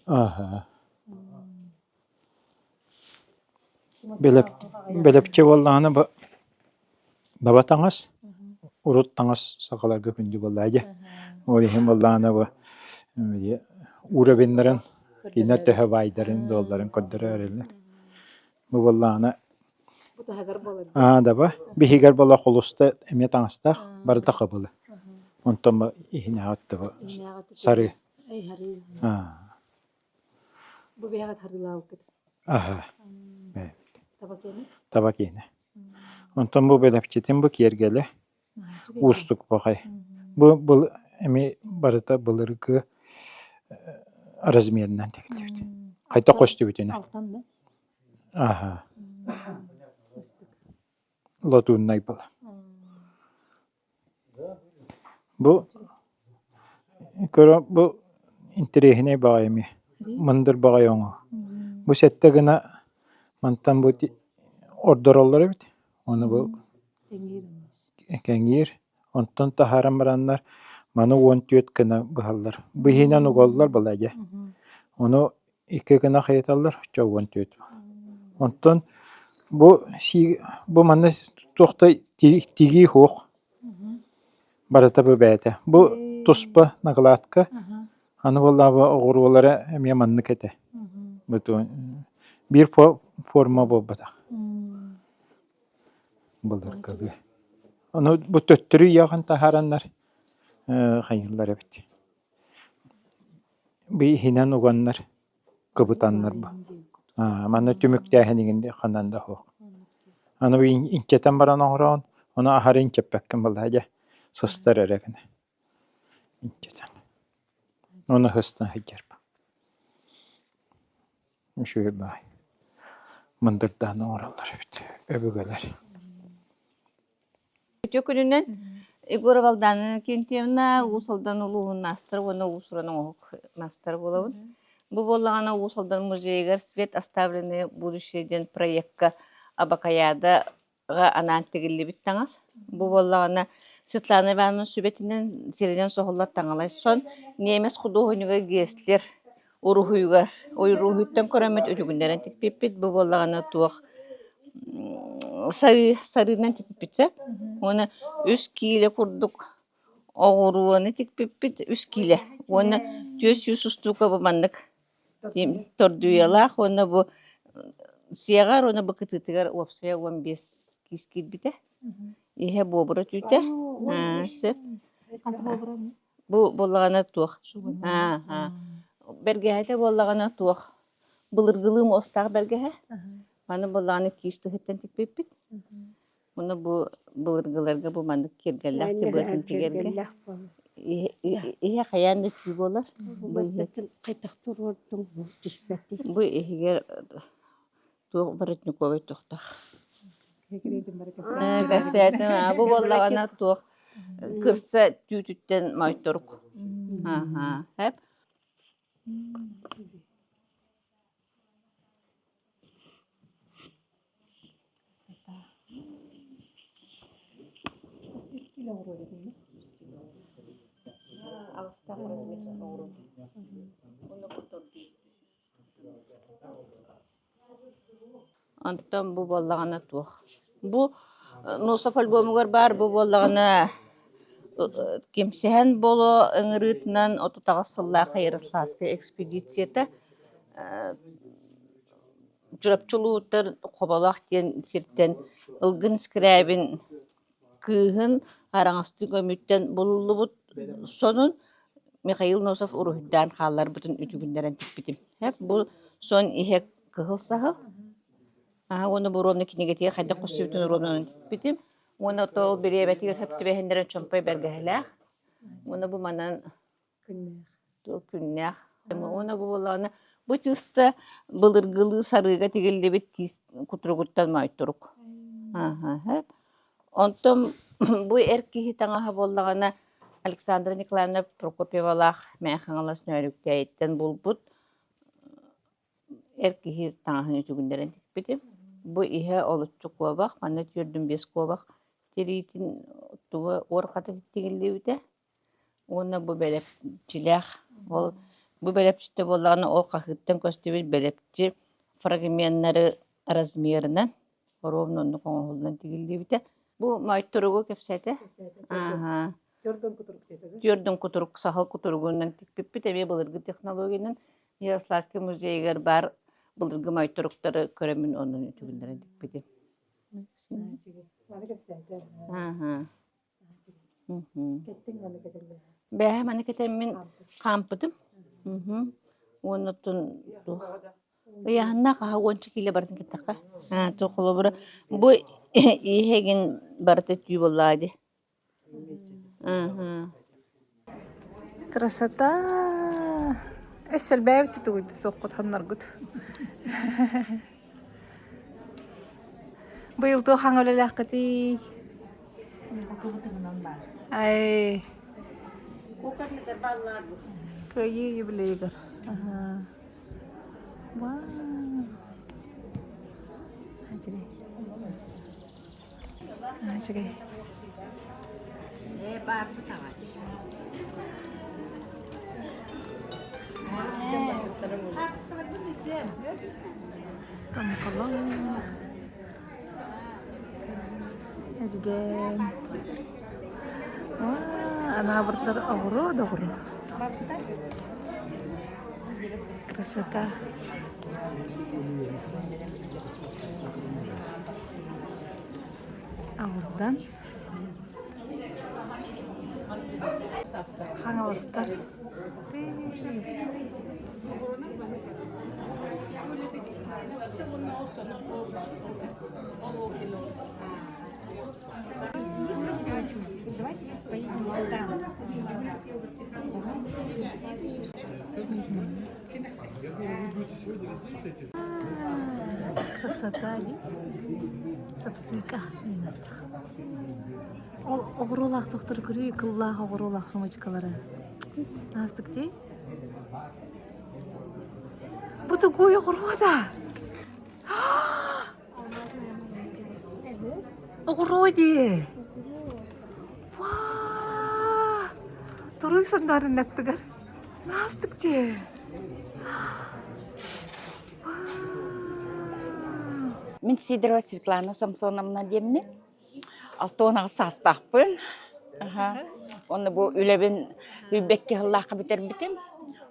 Аха. Бэлэп бэлэпчи буоллаҕына бу баба таҥас, урут таҥас сахаларга күндү буоллаа дии. Ол иһин буоллаҕына бу уровеннарын кинилэр төһө баайдарын, дуолларын көрдөрөөрүллэр. Бу буоллаҕына аа даба биһигэр буола холуста эмиэ таҥастаах барыта хабылы. Онтон бу иһинээҕи өттө бу сарыы. Аа. Бу бэйэҕит харылаабыккыт. Аһа. Таба киэнэ. Онтон бу бэлэпчитин бу киэргэлэ уустук баҕай. Бу был эми барыта былыргы размерынан тигиллибит. Хайта көстүбүтүнэ. Алтан да? Аха. Латуннай была. Бу көрө бу интэриэһинэй баҕайы эмиэ, мындыр баҕайы оҥоһуу. Бу сэттэ гына мантан бу ордороллор эбит, ону бу кэҥиир, онтон таһааран бараннар маны 14 гына быһаллар. Бу иһинэн угаллар балайа. Ону икки гына хайыталлар, оччо 14. Онтон бу сии бу манна туох да тигии суох. Барыта бу бэйэтэ. Бу туспа накладка. Аны буоллаҕа оҕуруолара эмиэ маннык этэ. Бу биир форма буолбатах. Былыргылыы. Ону бу төттөрү ыйааҕын таһаараннар хайыыллар эбит. Бу иһинэн уганнар, кыбытаннар бу. Манна түмүктээһин игин ханан да суох. Аны бу инчэтэн баран оҥороон, ону аһары инчэппэккин балаһа дьэ сыстар эрэ гына. Инчэтэн. Ону сыстан сылдьар. Үчүгэй баай. Мындырдаан оҥороллор эбит өбүгэлэр. Үтүө күнүнэн Егорова Алдана Иннокентьевна Уус Алдан улууһун маастара уонна уус-уран оҥоһук маастара буолабын. Бу буоллаҕына Уус Алдан музейыгар «Свет оставленное будущее» диэн проекка Абакаядаҕа анаан тигиллибит таҥас. Бу буоллаҕына Светлана Ивановна сүбэтинэн сиринэн соһуллар таҥалай сон немец худуоһунньуга Гестлер уруһуйугар уруһуйтан көрөммүт үтүгүннэрэн тикпиппит. Бу буоллаҕына туох сарыы сарыынан тикпиппит сөп. Уонна үс киилэ курдук оҕуруону тикпиппит үс киилэ. Уонна 400 устуука бу маннык тордуйалаах уонна бу сиэҕэр уонна бу кытыытыгар уопсайа 15 киис киирбитэ. Иһэ буобура түүтэ. Сөп. Бу буоллаҕына туох? Аа, Бэргэһэтэ буоллаҕына туох? Былыргылыы муостаах бэргэһэ. Маны буоллаҕына киис тыһыттан тикпиппит. Уонна бу былыргыларга бу маннык киэргэллээх тыбыатын тигэргэ иһэ хайаан да түү буолар. Бу иһэ хайдах туруордуҥ түспэтий? Бу иһигэр туох воротниковай туохтаах. Кэпсээтим бу буоллаҕына туох кырса түүтүттэн моойторук. Аха, эп. Аҕыстаах размер оҕуруо. Онтон бу буоллаҕына туох? Бу Носов альбомугар баар бу буоллаҕына кимсэһэн боло ыҥырыытынан 38 сыллаах Ярославскай экспедицията Чурапчы улууһуттан Хоболоох диэн сиртэн Ылгын Скрябин кыыһын араҥастыы көмүттэн булуллубут сонун Михаил Носов уруһуйдаан хаалларбытын үтүгүннэрэн тикпитим. Бу сон иһэ кыһыл саһыл. Аа уонна бу ровно кинигэтигэр хайдах көстүбүтүн ровно тикпитим. Уонна ол бириэмэтигэр сөп түбэһиннэрэн чомпой бэргэһэлээх. Уонна бу манан Күннээх. Уонна бу буоллаҕына бу чыыста былыргылыы сарыыга тигиллибит киис кутуругуттан моойторук. Аһа. Онтон бу эр киһи таҥаһа буоллаҕына Александра Николаевна Прокопьевалаах Мэҥэ Хаҥалас Нөөрүктээйиттэн булбут Эр киһи таҥаһын үтүгүннэрэн тикпитим. Бу иһэ олуччу куобах, манна түөрдүн биэс куобах тириитин туга уорҕата тигиллибитэ. Уонна бу бэлэпчилээх ол бу бэлэпчитэ буоллаҕына ол хаһыыттан көстүбүт бэлэпчи фрагменнары размерынан ровно оннук оҥоһуллан тигиллибитэ. Бу моойторугу кэпсээтэ. Ааһа. Түөрдүн кутурук саһыл кутуругунан тикпиппит эмиэ былыргы технологиянан Ярославский музейыгар баар былыргы моойторуктары көрөммүн онон үтүгүннэрэн тикпитим. Ааһа. Бээһэ маны кэтэммин хаампытым. Уонна оттон туох ыйааһыннаах аһа уонча киилэ барытын кэттэххэ. Аа, туох холобура бу иһэгин барыта түү буоллаҕа дии. Красота! Өссө элбээбит тугуйду суоххут хонноргут. Быйыл туох хаҥа үлэлээххитий? Ай. Кыайыы юбилейыгар. Вау. Үчүгэй. Тоҥхолоҥ. Эдьигээн. Анаабырдар оҕуруо да оҕуруо. Красота. Алдан. Хаҥаластар. Красота Сапсыка Ол оҕуруолаах тохтор көрүү кыллаах оҕуруолаах сумочкалары. Наастык дии. Бу тугуй оҕуруота? Оҕуруо дии. Ваа! Туруй сандарын аттыгар. Наастык дии. Мин Сидорова Светлана Самсоновна диэммин. 68 саастаахпын. Аха. Онно бу үлэбин сүүрбэкки сыллаахха бүтэрбитим.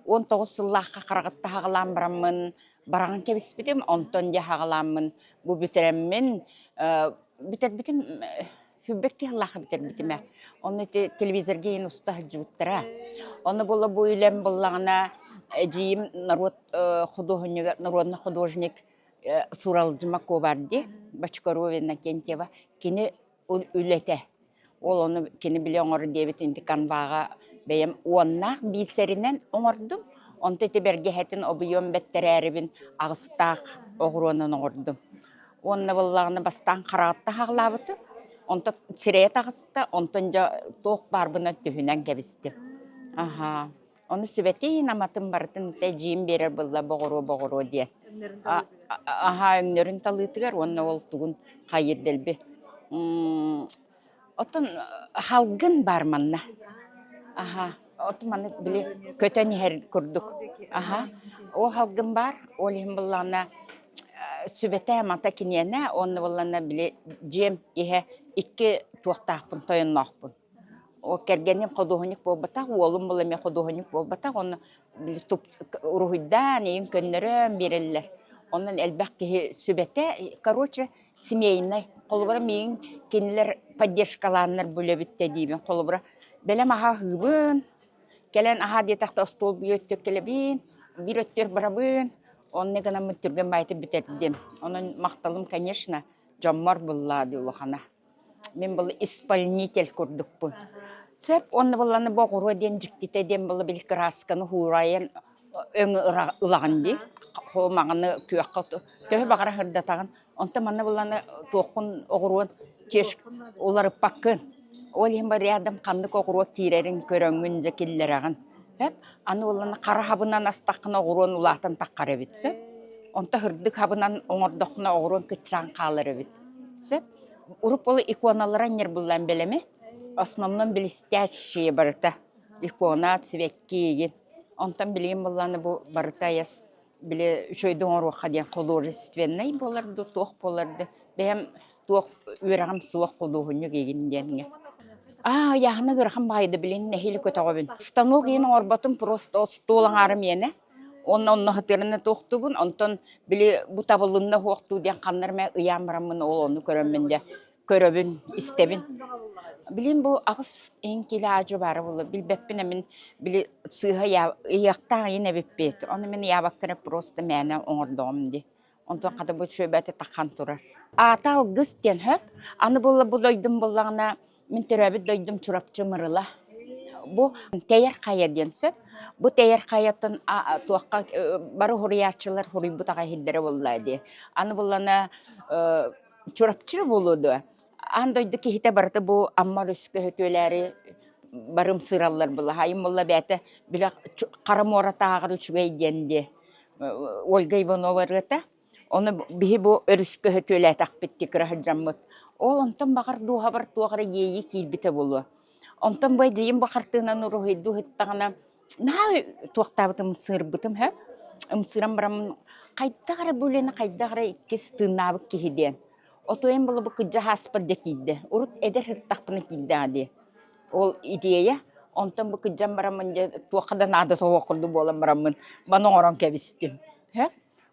19 сыллаахха хараҕытта хаҕалаан бараммын бараҕан кэбиспитим. Онтон дьэ хаҕалааммын бу бүтэрэммин бүтэрбитим сүүрбэкки сыллаахха бүтэрбитим ээ. Онно ити телевизорга иһин уста сылдьыбыттара. Онно буола бу үлэм буоллаҕына эдьиийим норуот худуоһунньуга народный художник Суралдьыма Куобарди, Бочкарова Иннокентьева кини үлэтэ. Ол ону кини били оҥор диэбит инти канваҕа бэйэм уоннаах биисэринэн оҥордум. Онто ити бэргэһэтин обуйуом бэттэрээрибин аҕыстаах оҕуруонан оҥордум. Уонна буоллаҕына бастаан хараҕатта хаҕылаабытым. Онто сирэйэ таҕыста, онтон дьэ туох баарбынан түһүнэн кэбистим. Аһаа. Ону сүбэтин, аматын барытын эдьиийим биэрэр буолла боҕуруо-боҕуруо диэн. Аһаа өҥнөрүн талыытыгар уонна ол тугун хайыыр дэлби. Оттон халгын баар манна. Аһаа, оттон маны били көтөн иһэр курдук. Аһаа, ол халгын баар, ол иһин буоллаҕына сүбэтэ амата киниэнэ, уонна буоллаҕына били дьиэм иһэ икки туохтаахпын, тойонноохпун. Ол кэргэним худуоһунньук буолбатах, уолум була эмиэ худуоһунньук буолбатах, онно уруһуйдаан, ийин көннөрөн биэрэллэр. Онон элбэх киһи сүбэтэ, короче, семейнай. Холобура, миигин кинилэр поддержкалааннар бу үлэбиттэ диибин. Холобура, бэлэм аһа аһыыбын, кэлэн аһаа диэтэхтэ остуол биир өттүгэр кэлэбин, биир өттүгэр барабын. Онно гынаммын түргэн баайытык бүтэрдим. Онон махталым, конечно, дьоммор буллаа дии улахана. Мин был исполнитель курдукпун. Сөп уонна булланы бу оҕуруо диэн дьиктитэ диэн була били кыраасканы хуурайан өҥү ылаҕын дии. Маҥаны күөххэ төһө баҕара сырдатаҕын. Онтон манна булланы туоххун оҕуруон чеш уларыппаккын. Ол иһин бу рядом ханнык оҕуруо киирэрин көрөҥҥүн дьэ киллэрэҕин. Сөп. Аны буоллаҕына хара хабынан астаххына оҕуруон улаатан таххар эбит. Сөп. Онто һырдык хабынан оҥордоххуна оҕуруон кыччаан хаалар эбит. Сөп. Урут ол иконалара ньырбыллан бэлэми. Основном блестящие барыта. Икона, цветки Онтон билигин буоллаҕына бу барыта айас били үчүгэйдик оҥоруохха диэн художественнай буолар дуу, туох буолар дуу. Бэйэм туох үөрэҕим суох худуоһунньук игин диэҥҥэ. Аа, ыйааһына ыарахан баҕайы да билин нэһиилэ көтөҕөбүн. Станок иһин оҥорботум, просто остуол аҥаара миэнэ. Уонна онно сытыарына туохтуубун, онтон били бу табылынна уһуохтуу диэн ханна эрэ ыйаан бараммын ол ону көрөммүн дьэ көрөбүн, истэбин. Билин бу аҕыс иһин киилэ аадьу баара буолла. Билбэппин эмин били сыыһа ыйыахтаах ыйын эбиппит. Ону мин ыйаабакка просто мээнэ оҥордоҕум дии. Онтон хата бу үчүгэйбэти тахан турар. Аата алгыс диэн сөп. Аны буолла бу дойдум буоллаҕына мин төрөөбүт дойдум Чурапчы Мырыла. Бу Тэйэр хайа диэн сөп. Бу Тэйэр хайатын туохха бары хуруйааччылар хуруйбут аҕай иһирдэрэ буолла дии. Аны буллана Чурапчы буолуо дуо? Аан дойду киһитэ барыта бу Амма өрүскэ өтүөлээри барым сыраллар була. Хайым буолла бэйэтэ бile хара муоратааҕар үчүгэй диэн диэ. Ольга Иванова ырыата. Ону биһи бу өрүскэ өтүөлээтэхпит кыра сылдьаммыт. Ол онтон баҕар дууһабар туох эрэ иэйии киирбитэ буолуо. Онтон бу эдьиийим бу хартыынаны уруһуйдуу сыттаҕына наһаа туохтаабытым ымсыырбытым һэ. Ымсыыран бараммын хайдах эрэ бу үлэни хайдах эрэ иккис тыыннаабыт киһи диэн. Отуойум была бу кырдьа ааспар дьэ киирдэ. Урут эдэр сырыттахпына киирдэҕэ дии. Ол идиэйэ. Онтон бу кырдьан бараммын дьэ туохха да наада суох курдук буолан бараммын маны оҥорон кэбистим. Һэ.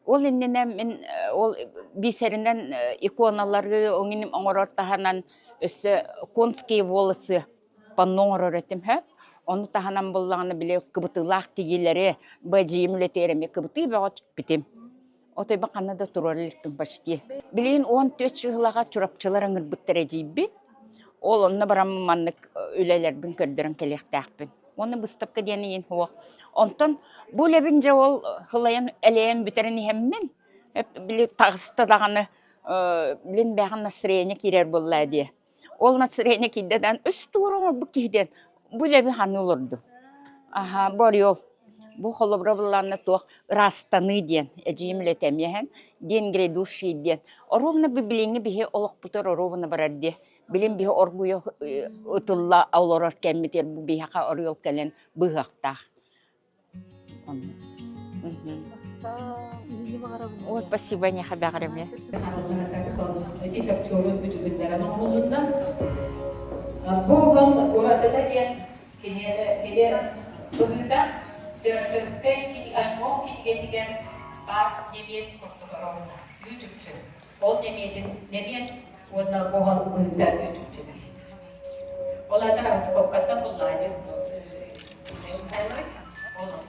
Ол иннинэ мин ол бисеринэн иконалары оҥин оҥорор таһынан өссө конские волосы панно оҥорор этим һэ. Ону таһынан буллаҕына били кыбытыылаах тигиилэри бэдьиим үлэтигэр эмиэ кыбытыы бөҕө тикпитим. Отойбо ханна да туруора иликпин почти. Билигин 14 сыллаҕа Чурапчылар ыҥырбыттар эдьиийбит. Ол онно баран маннык үлэлэрбин көрдөрөн кэлиэхтээхпин. Уонна быыстапка диэн иһин суох. Онтон бу үлэбин дьэ ол сылайан элэйэн бүтэрэн иһэммин, били таҕыста даҕаны билин бэҕэн настроение киирэр буолла дии. Ол настроение киирдэ даҕаны үс туора оҥорбут киһи диэн бу үлэбин ханна олордум. Аһа, бу орел. Бу холобура былаанна туох ыраастаныы диэн эдьиийим үлэтэ эмиэ иһэн диэн грядущий диэн. Оруобуна бу билиҥҥи биһи олохпутугар оруобуна барар диэ. Билин биһи оргуйа ытылла олорор кэммитигэр бу биһиэхэ орел кэлэн быһыахтаах. Вот спасибо, эйиэхэ бэҕэрэми. Эти чопчуурун үтүгүннэрэн оҥоһулунна. Бу уһун уратыта диэн кини кини быһыыта Серошевскай альбом кинигэтигэр баар нэмиэт курдук оруобуна үүт-үкчү. Ол нэмиэтин нэмиэт уонна буһан быһыыта үүт-үкчүлэр. Ол аата раскопкаттан буллаадьыс Михайлович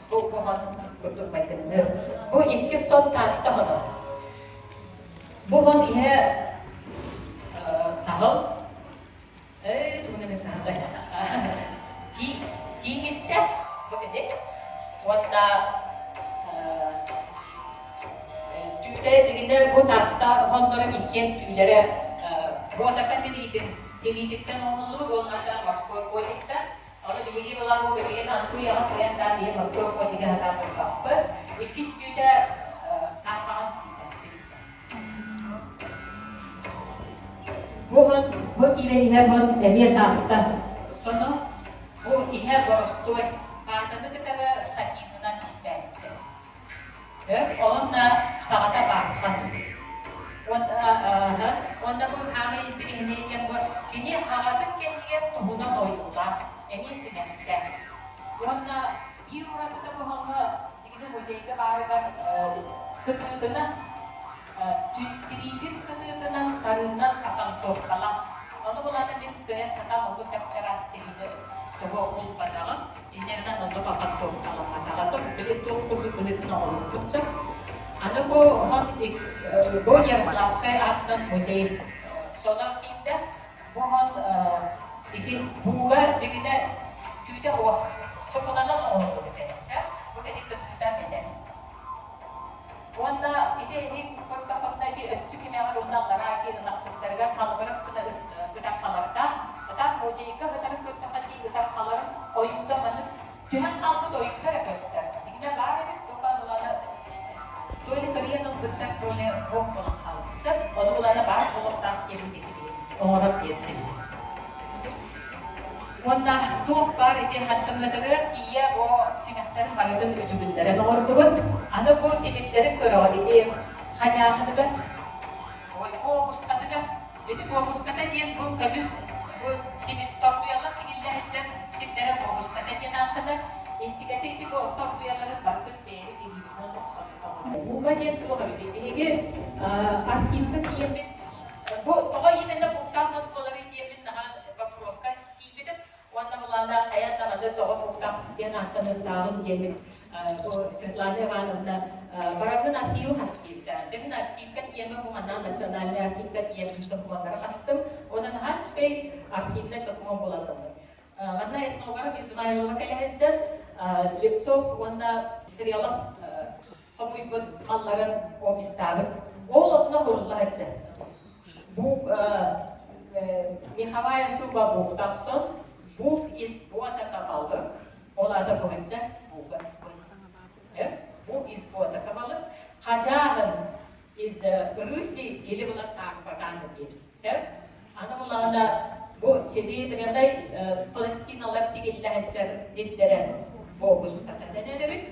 бу буһан курдук майгынныыр. Бу иккис сон Таатта хоно. Бу хон иһэ саһыл Ээ, тугун эмэ саһыл Тииҥ истэ бу ити. Уонна Түүтэ дьигинэ бу Таатта хоннорун иккиэн түүлэрэ Буотака тириитин тириититтэн оҥоһуллубут уонна морской котиктан. Ону биһиги буолан бу билигин аҥкуйаҕа кыайан даан биһи морской котига сатаан булбаппыт. Иккис түүтэ таарбаҕан түүтэ тириитэ. Бу хон бу киирэн иһэр хон эмиэ Таатта соно. Бу иһэ боростуой паатаны кытары сатинынан кистээбиттэр. Уонна саҕата баархан. Уонна уонна бу хаамай интириэһинэй диэн бу кини аҕатын кэннигэр туһунан ойуулаах, эмиэ симэхтээх. Уонна биир уратыта буһаҥҥа дьигинэ музейга баарыгар кытыытынан тириитин кытыытынан сарыынан окантовкалаах. Ону булааны мин кыайан сатаан оннук чап-чараас тириини тоҕо булбатаҕым. Инньэ гынан оннук окантовкаламматаҕа. Били туох курдук быһыытын оҥоруохпут сөп. Аны бу бу Ярославскай аатынан музей соно киирдэ. Бу хон ити бууга дьигинэ түүтэ уох сукунанан оҥоһуллубут этэ. Бу кини кытыыта бэдэр. Уонна ити иһин көрдөххүнэ ити өттү кимэҕэр уонна аллараа киирэн тахсыбыттарыгар халбарас гына ытархалардаах. Ытаах музейга ытарын көрдөххө дии ытархаларын ойуута маннык түһэн хаалбыт ойуута эрэ көстөр. Дьиҥинэ баар эбит, тука ылана то ли кырыйан ылбыттар, то ли туох буолан хаалбыт. Ону булана баар буолуохтаах диэбит ити оҥорон биэрдим. Уонна туох баар ити хаттыммытыгар тиийэ бу симэхтэрин барытын үтүгүннэрэн оҥордубут. Аны бу тимирдэрин көрөҕүт ити хадьааһыныгар, ой, куобускатыгар. Ити куобуската диэн бу көмүс бу тимир тордуйалар тигиллэ сылдьар сирдэрэ куобуската диэн ааттанар. Интигэтэ ити бу тордуйаларын барытын бэйэбит илиибитинэн охсон оҥордубут. Ууга диэн туох эбитий? Биһиги архивка тиийэммит бу тоҕо именно куттаах от буоларый диэммин наһаа вопроска тиийбитим уонна былаана хайа даҕаны тоҕо куттаах диэн ааттаныахтааҕын диэммит бу Светлана Ивановна барагын архивы хас диэбитэ. Дьэ мин архивка тиийэммин бу манна национальный архивка тиийэммин докумуоннары хастым. Онон наһаа үчүгэй архивнай докумуон буолан тыллар. Манна этнограф Измайлова кэлэ сылдьан Слепцов уонна Стрелов хомуйбут малларын опистаабыт. Ол онно урулла сылдьар. Бук меховая шуба буктахсон, бук из бота кабалык, ол ата буһанча буга Бук из бота кабалык, хажааһын из рыси или была таарбатаана диир. Аны булаҕына бу серебряный пластиналар тигиллэ сылдьар диттэрэ буобуската дэнэр эбит.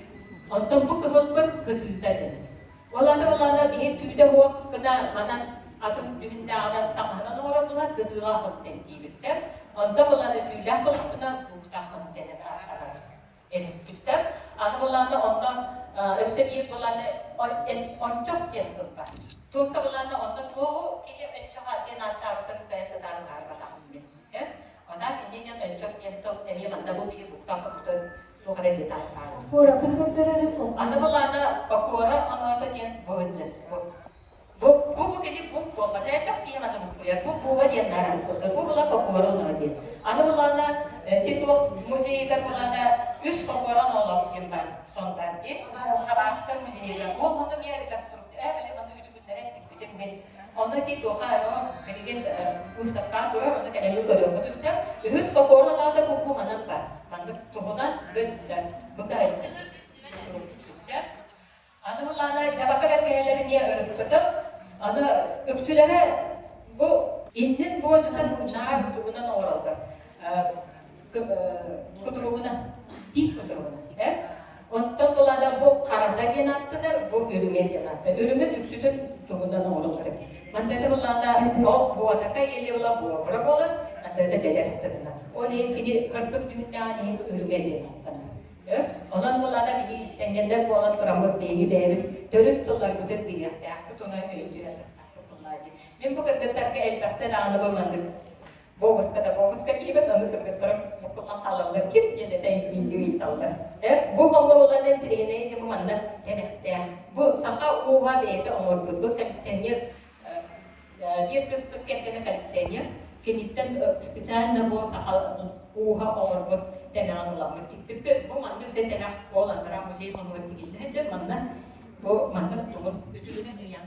Оттон бу кыһылбыт кытыыта дэнэр. Ол аты булаҕына биһи түүтэ уох гына манан атын дьүһүннээҕинэн таҥаһынан оҥорор була кытыылаах от диибит сэр. Онтон булаҕына түүлээх буоллахпына бууктаах от дэнэр ааттанар. Эбиппиттэр. Аны былааны онно өссө биир былааны ончох диэн тыл бар. Туокка былааны онно туоҕу кини өнчөҕө диэн ааттаабытын кыайан сатаан быһаарбатаҕым мин. Онон инньэ диэн өнчөх диэн тыл эмиэ манна бу биир буктаах омутун туох эрэ диэн ааттаабыт. Куоратын көрдөрөрү Аны былааны Бакуора оноото диэн бу ынчыр. Бу Бу бу бу кини бу буолбата элбэх киһи маны буккуйар. Бу буба диэн наар ааттыыллар. Бу була Кокуора оноро диэн. Аны булаана ти туох музейыгар булаана үс Кокуора оноолоох диэн бар сон бар диэн. Хабаровскай музейыгар. Ол ону эмиэ реконструкция ээ били ону үтүгүннэрэн тикпитим мин. Онно ти туоха билигин выставка турар, ону кэлэһи көрүөххүтүн сөп. Үһүс Кокуора оноото бу бу манан бар. Маннык туһунан быт быкайчы. Сөп. Аны былаана дьабака бэргэһэлэри эмиэ ырыппытым. Аны үксүлэрэ бу иннин буодьутун наар тугунан оҥороллор. Кутуругунан, тиит кутуругунан. Э? Онтон былаана бу харата диэн ааттанар, бу үрүҥэ диэн ааттанар. Үрүҥүн үксүтүн тугунан оҥороллор эбит. Мантата былаана ол буотака или була буобура буолар, мантата бэдэр тыгынан. Ол иһин кини кырдык дьүһүннээҕин иһин үрүҥэ диэн ааттанар. Онон булана биһи истэнньэннэр буолан тураммыт биһиги бэйэбит төрүт тылларбытын билиэхтээхпит уонна өйдүөхтээхпит буоллаа дии. Мин бу кыргыттарга элбэхтэ даҕаны бу маннык бобуска да бобуска киирбит, ону кыргыттарым буккуллан хаалаллар ким диэн этэ ыйыталлар. Бу хомуолан интириэһинэй бу манна тэмэхтээх. Бу саха ууһа бэйэтэ оҥорбут. Бу коллекционер биир кыспыт кэргэнэ коллекционер киниттэн специально бу саха ууһа оҥорбут тэмэҕин ыламмыт тикпиппит. Бу маннык дьэ тэмэх ол анараа музей хонугар тигиллэ сылдьар манна бу маннык тугун үтүгүнэн ыйан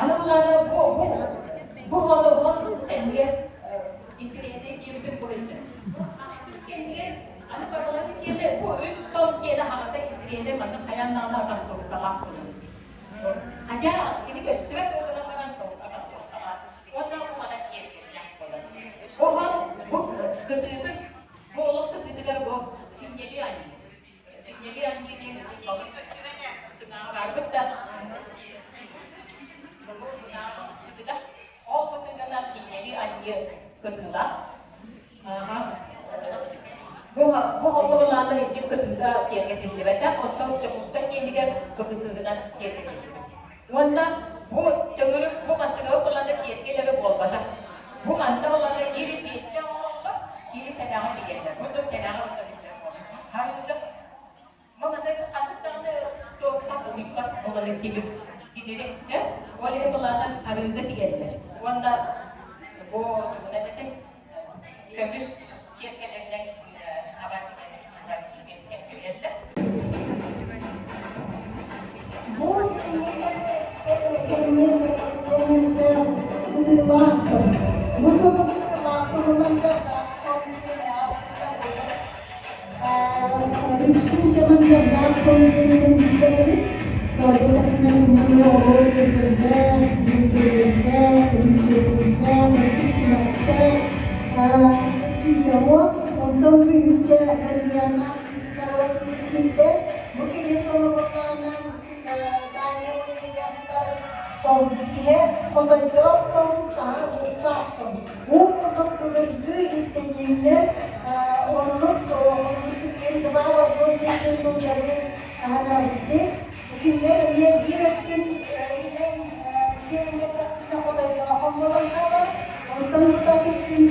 Аны булаана бу бу бу хону кэннигэр интириэһинэй диэбитим бу сылдьар. Кэннигэр Аны барыларын киэнэ бу үс сон киэнэ хаҕата интириэһинэй маннык хайаан даҕаны окантовкалаах буолар. Хотя кини көстүбэт буолан баран окантовкалаах. Уонна бу манан киэргэллээх буолар. Оһон бу кытыытын бу олох кытыытыгар бу синньэлии анньыы. Синньэлии анньыы диэн балык сыҥааҕа барбыт да бу сыҥааҕа кытыга ол кытыыгынан синньэлии анньыы кытыылаах Бу бу хомуурулаана үрдүк кытыыта киэргэтиллибэтэх, оттон Дьокуускай киинигэр кыбытыытынан киэргэтиллибит. Уонна бу төҥүрүк бу мантыгы ылана киэргэл эрэ буолбатах. Бу манна ылана ири биэттэ оҥороллор, ири тэмэҕи тигэллэр. Бу тэмэҕи утарыдьар буолар. Бу тугунан этэй? Көмүс киэргэлэринэн саба тигэн туран кэппиэллэр. Бу кытыылаах сон. Бу сону кытыылаах сонунан да сон Үксүн дьамандардаах сон диэнинэн биллэр эбит. Тоойдотохпуна минньигэ оҕолор киэргэллээх, киэргэллээх, көмүс киэргэллээх, ордук симэхтээх күүтэҕуо. Онтон бу үүтчэ Марияна киирбиттэр. Бу кини сонугуннаҕына Таня Уильямтар сон иһэ хотойдоох сон, таһа бултаах сон. Уу курдук былыргы истэнньэҥнэр оннук билигин два в одном диэн нууччалыы аһанарбыт. Кинилэр эмиэ биир өттүн иһинэн диэн хотойдоохон буолан хаалар. Онтон тас өттүн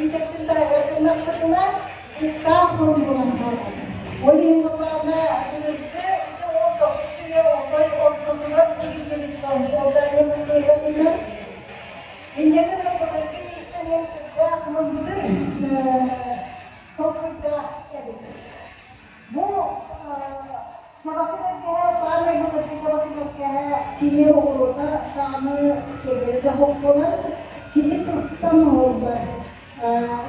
ис өттүн таһыгар гыннахпытына бултаах буолан хаалар. Ол иһин буоллаҕына былыргы ити ол тохсус үйэ отой ортотугар тигиллибит сон ол да музейга суннар Инньэ гынан былыргы иистэнньэҥ сүрдээх мындыр толкуйдаах эбит. Бу дьабакы бэргэһэ саамай былыргы дьабакы бэргэһэ кини оҕуруота даҕаны киэргэлэ да суох буолар. Кини тыстан оһоллор.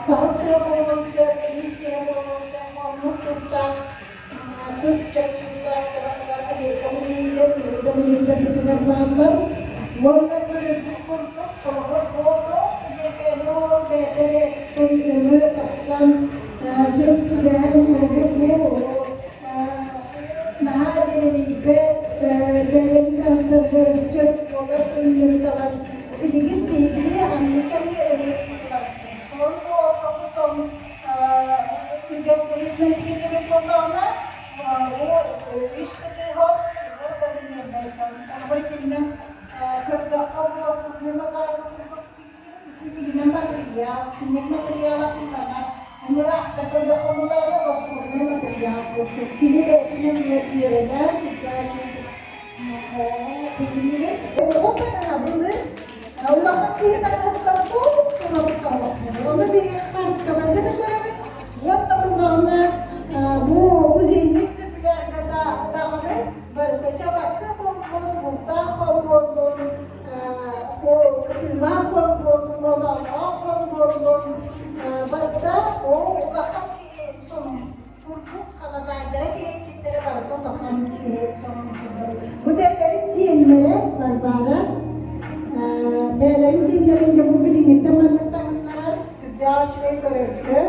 Саһыл тыа буолуон сөп, киис тыа буолуон сөп, оннук тыстаах тыс чопчуллаах дьабакылар Америка музейыгар, Флорида музейдарбытыгар бааллар. Уонна көрөргүт курдук, холобур, буолуох дьиэкээни ол бэйэтэ бэйэтиттэн өҥө тахсан, сөп түбэһэн, холобур, бу наһаа дьэнэлийбэт, бэйэлэрин саастарыгар сөп буолар өҥнөрү талан, билигин биһиги аныгы кэмҥэ өҥө туттарбыт. Холобур, бу ортоку сон үгэс быһыытынан тигиллибит буоллаҕына, бу үс кытыыһа бу современнай сон. Холобур, итиннэ көрдөххө, бу лоскутный мозаика курдук тигиллибит, ити тигинэн матырыйаал, итинник матырыйаал атыыланар. Ыраахта көрдөххө, буоллаҕына, лоскутный матырыйаал курдук. Кини бэйэтинэн үөрэлээн, сүрдээх тигиллибит. Оҕо таҥаһа былыр улахан киһи таҥаһыттан Ону биһиги хаартыскаларга да көрөбүт. Уонна буллаҕына бу музейный экземплярга да даҕаны барыта чабакка буоллун, бултаах хон буоллун, кытыылаах хон буоллун, оноолоох хон буоллун, барыта ол улахан киһи сонун курдук халадаайдара киһиччиттэрэ барыта улахан киһи сонун курдук. Бу бэйэлэрин сиэннэрэ Варвара бэйэлэрин сиэннэрин дьэ бу билиҥҥиттэн маннык таҥыннарар сүрдээх үчүгэй көрөргө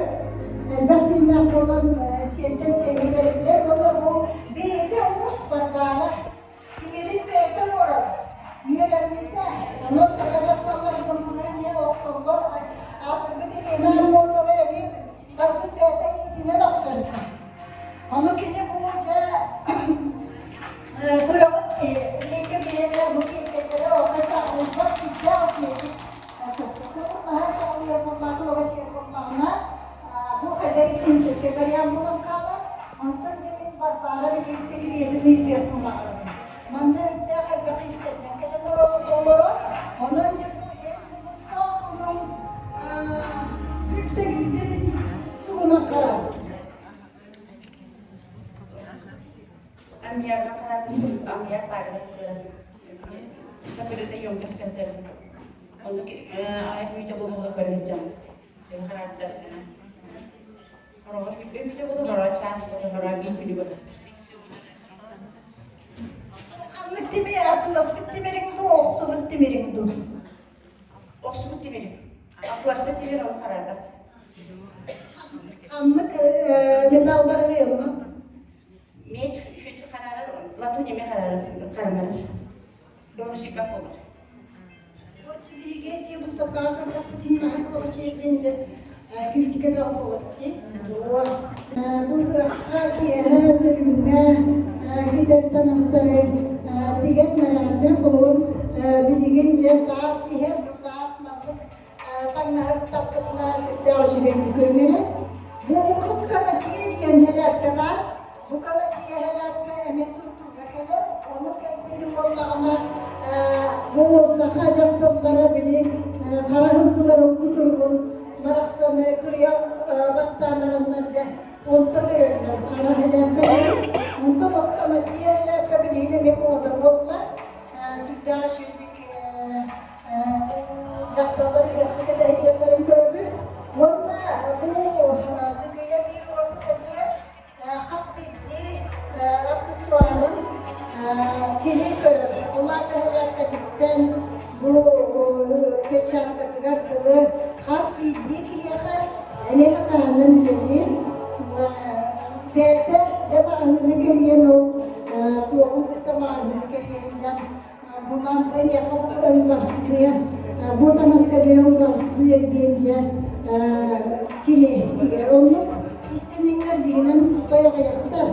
элбэх сиэннээх буолан сиэнтэн сиэҥҥэ бэриллэр уонна бу бэйэтэ уус Варвара Тимирин бэйэтэ оҥорор, үөрэммитэ. Онон саха дьахталларын тумнулара эмиэ охсоллор. Аатырбыт Елена Аммосова эмиэ барбыт бэйэтэ илиитинэн охсор этэ. Ону кини бу дьэ көрөҕүт илиитэ биһиэнэ бу киэргэллэрэ орто чаҕылыйбат сүрдээх үчүгэйдик көстөр. Наһаа чаҕылыйар буоллаҕына, кылабачыйар буоллаҕына, бу хайдарисимическэй вариант буолан хаалар. Онтон дьэ мин Варвара билигин секретин ыйытыахпын баҕарабын. Манна үрдээх элбэх иистэнньэҥ кэлэн олорор. Онон дьэ бу эн бугуттаах онон күлтэгиттэрин тугунан харабыт? Аммиарга хараатын аммиар паарынан Сакырыта ёмкость кэнтэрин. Оннук аайы күүтэ буолуола көрөн дьон. Харааттар Ханнык тимир атыласпыт тимириҥ дуу, охсубут тимириҥ дуу? Охсубут тимирим. Атыласпыт тимир ол хараарбат. Ханнык металл барарый онно? Меч шүт хараарар, латунь эме хараарар, харанар. Кылабачыйбат буолар. Биһиги дии выставкаҕа көрдөхпүтүн наһаа кылабачыйар диэн критика бөҕө буолар дии. Бу ыһыахха киэһэ сөрүүҥҥэ кэтэр таҥастары тигэн мэлээннэ холобур билигин дьэ саас иһэр бу саас маннык таҥнаһар таппытына сүрдээх үчүгэйдик көрүҥэрэ. Бу урут канатье диэн хэлээппэ баар. Бу канатье хэлээппэ эмиэ суртууга кэлэр. Ону кэлбитим буоллаҕына бу саха дьахталлара били кырыйа баттаан бараннар дьэ онтон өрөллөр хара һэлээппэлэри онтон оттоматия һэлээппэ билигин эмиэ муода буолла сүрдээх үчүгэйдик дьахталлар ыһыахха кэтэһиэхтэрин көрөбүт уонна бу дыгыйа биир уратыта диэн хас биирдии аксессуарын кини көрөр. Улаата һэлээпкэтиттэн бу перчаткатыгар дылы хас биирдии киһиэхэ эмиэ хатаһынан үлэлиир. Бэйэтэ дьэ маҕаһыыны кэрийэн ол туоҕун кытта маҕаһыыны кэрийэн дьон Булан эйиэхэ бу өҥ барсыа, бу таҥаска өҥ барсыа диэн дьэ кини тигэр. Оннук истинниҥнэр дьиҥинэн той аҕыйахтар.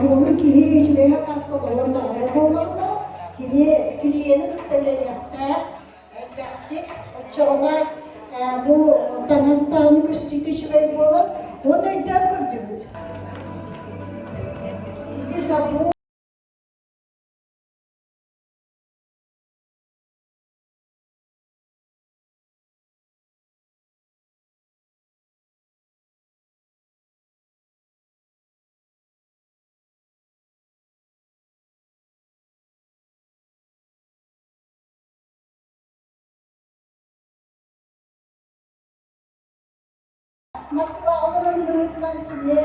Холобур, киһи үчүгэйгэ таска олорон баҕарар буоллаҕына, кини клиени кытта үлэлиэхтээх, элбэхтик. Оччоҕуна бу таҥас даҕаны көстүүтэ үчүгэй буолар. Уонна өйдөөн көрдүбүт. Ити забор Москваҕа олорор быһыытынан кини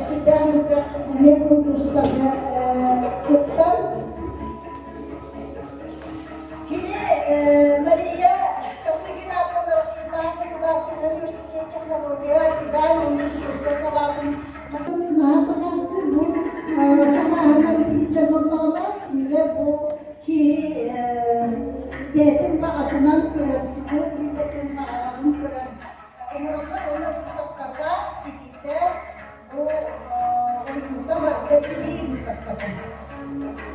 сүрдээх элбэх эмиэ конкурстарга кыттар. Кини Мария Косыгина аатынан Россиятааҕы государственнай университет технология, дизайн уонна искусство салаатын наһаа сакаастыыр бу сакааһынан тигиллэр буоллаҕына кинилэр бу киһи бэйэтин баҕатынан көрөр, тугу билбэтин баҕарарын көрөр Оҥороллор уонна быысапката, тигиитэ бу ойуута барыта илии быысапката.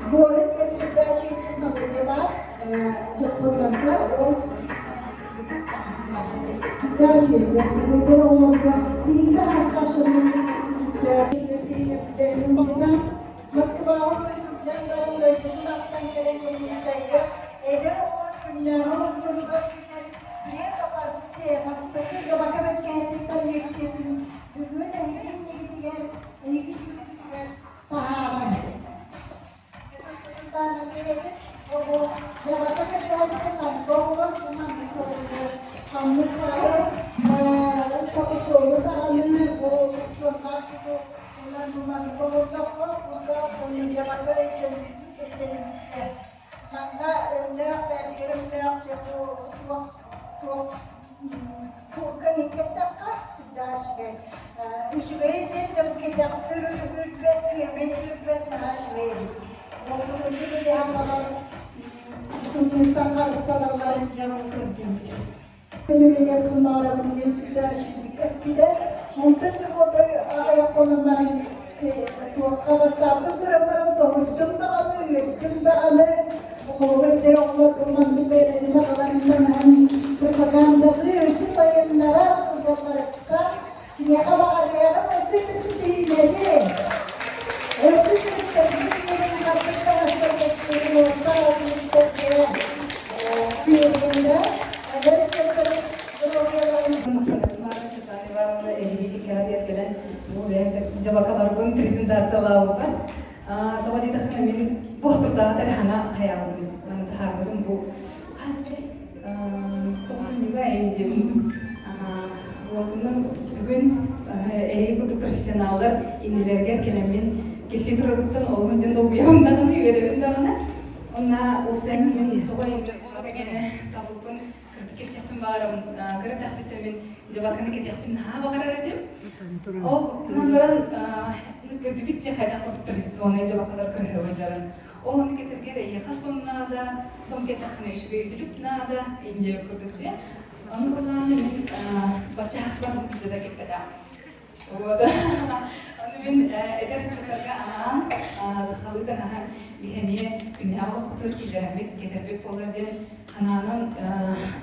Буора диэн сүрдээх үчүгэй технология баар. Дьоппуоннарга ол стилинэн тигиллибит таҥастар. Сүрдээх үчүгэйдэр. Дьоруойдар оҕолорго биһигитэ аастаах дьоннор сөп. Москваҕа олоро сылдьан баран дойдутун ахтан кэлэн Дьокуускайга эдэр оҕолор күннээҕи олохторугар ситэр Пресс-аппарте бастакы дьабака бэркэһэтин коллекциятын бүгүн эһиги иннигитигэр, эһиги дьүүлгүтүгэр таһаарар. Ытыспытын таанан биэрэбит. Бу дьабака бэркэһэтин ханнык оҕолор, бу маннык көрүллэр. Ханнык баҕарар капюшону даҕаны, бу капюшоннаах Онон бу маннык олордоххо, курдаах уонна дьабака өйдөнүмтүө. Манна өҥнөөх бээтигэр өҥнөөх дьэ бу туох туох курка иҥкэттэххэ сүрдээх үчүгэй. Үчүгэйи диэн дьон кэтэхтэр үрбэт, күөмэй үрбэт наһаа үчүгэй эбит. Ол былыргы билиһэн балар тымныыттан харыстаналларын дьэ ол көрдүбүт. Күнүгэр кунаарабын диэн сүрдээх эппитэ. Онтон дьэ аҕыйах хонон баран туохха ватсапка көрөн баран соһуйдум даҕаны, үөрдүм даҕаны. Холобур эдэр оҕолор маннык бэйэлэрин сахаларын таҥаһын пропагандалыы өссө сайыннара сылдьалларыттан киниэхэ баҕарыаҕым өссө да ситиһиилэри, өссө да сэргии хардык таҥастарга уостаах күөргүннэ эдэр ыччаттар Светлана Ивановна эһиги кэҕэтигэр кэлэн бу бэйэм дьабакаларбын презентациялаабыппар. Тоҕо диэтэххинэ мин бу турдааҕы эрэ хайаабытым, маны таһаарбытым бу тохсунньуга эйдим. Уотунан бүгүн эһиги курдук профессионаллар иннилэригэр кэлэммин кэпсии турарбыттан олуһун диэн долгуйабын даҕаны, үөрэбин даҕаны. Онна уопсайынан мин тоҕо табылбын кырдьык кэпсиэхпин баҕарабын. Кыра эрдэхпиттэн мин дьабаканы кэтиэхпин наһаа баҕарар этим. Ол гынан баран көрдүбүт дьэ хайдах курдук традиционнай дьабакалар кыраһыабайдарын. Ол ону кэтэргэр эйиэхэ сон наада, сон кэттэххинэ үчүгэй үтүлүк наада, Индия курдук дьэ. Ону былааны мин бачча хаспатын билдэ да кэппэтэҕим. Вот. Ону мин эдэр ыччаттарга анаан сахалыы таҥаһы биһи эмиэ күннээҕи олохпутугар киллэрэммит, кэтэрбит буолар диэн ханаанан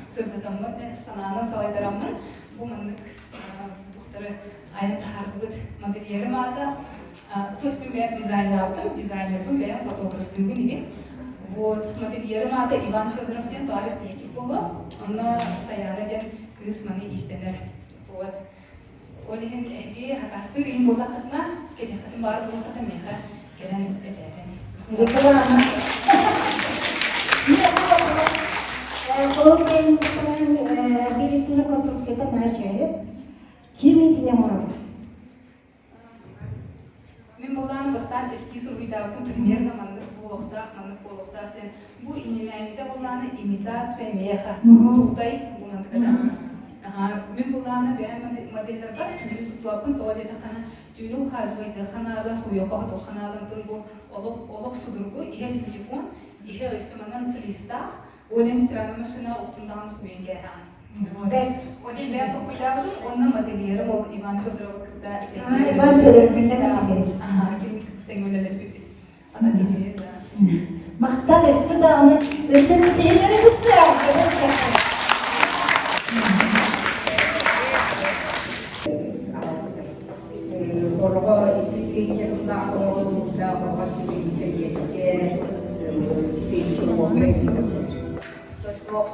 сырдатаммын, санаанан салайтараммын бу маннык тухтары айан таһаардыбыт. Модельерым аата, то есть мин бэйэм дизайнаабытым, дизайнербын бэйэм фотографтыыбын игин. Вот, модельерым аата Иван Федоров диэн тоҕо истиһиккит буолуо. Онно Саяна диэн кыыс маны иистэнэр. Вот. Ол иһин эһиги хакастыыр иһин буоллаххытына, кэтиэххитин баар буоллаххытына миэхэ кэлэн этээтэҥ. Реклама. Холобур, бириктини конструкцията наачайып, ким итине оҥорор? Мин былаан бастаан эскиз уруйдаабытым примерно маннык буолуохтаах, маннык буолуохтаах диэн. Бу иннинээҥҥитэ былааны имитация меха, туутай бу маннык да. Мин былааны бэйэм моделларбар кинини туттуаппын тоҕо диэтэххинэ түүнү ухаживайдыахха наада, сууйуохха хотуохха наада онтон бу олох олох судургу иһэ синтепон, иһэ өссө манан флистаах, Олен стиральная машина уктун даҕаны сууйан кээһэҕин. Бэрт. Ол иһин бэйэм толкуйдаабытым уонна модельерым ол Иван Федоровы кытта Иван Федоров биллэр модельер. Ким тэҥҥэ үлэлэспиппит. Ата кини да. Махтал өссө даҕаны үрдүк ситиһиилэри быстыа. Хороҕо икки тыһыынча тыллаах оҥоһуллубута, хороҕо тыһыынча биэскэ, тыһыынча уонна Туох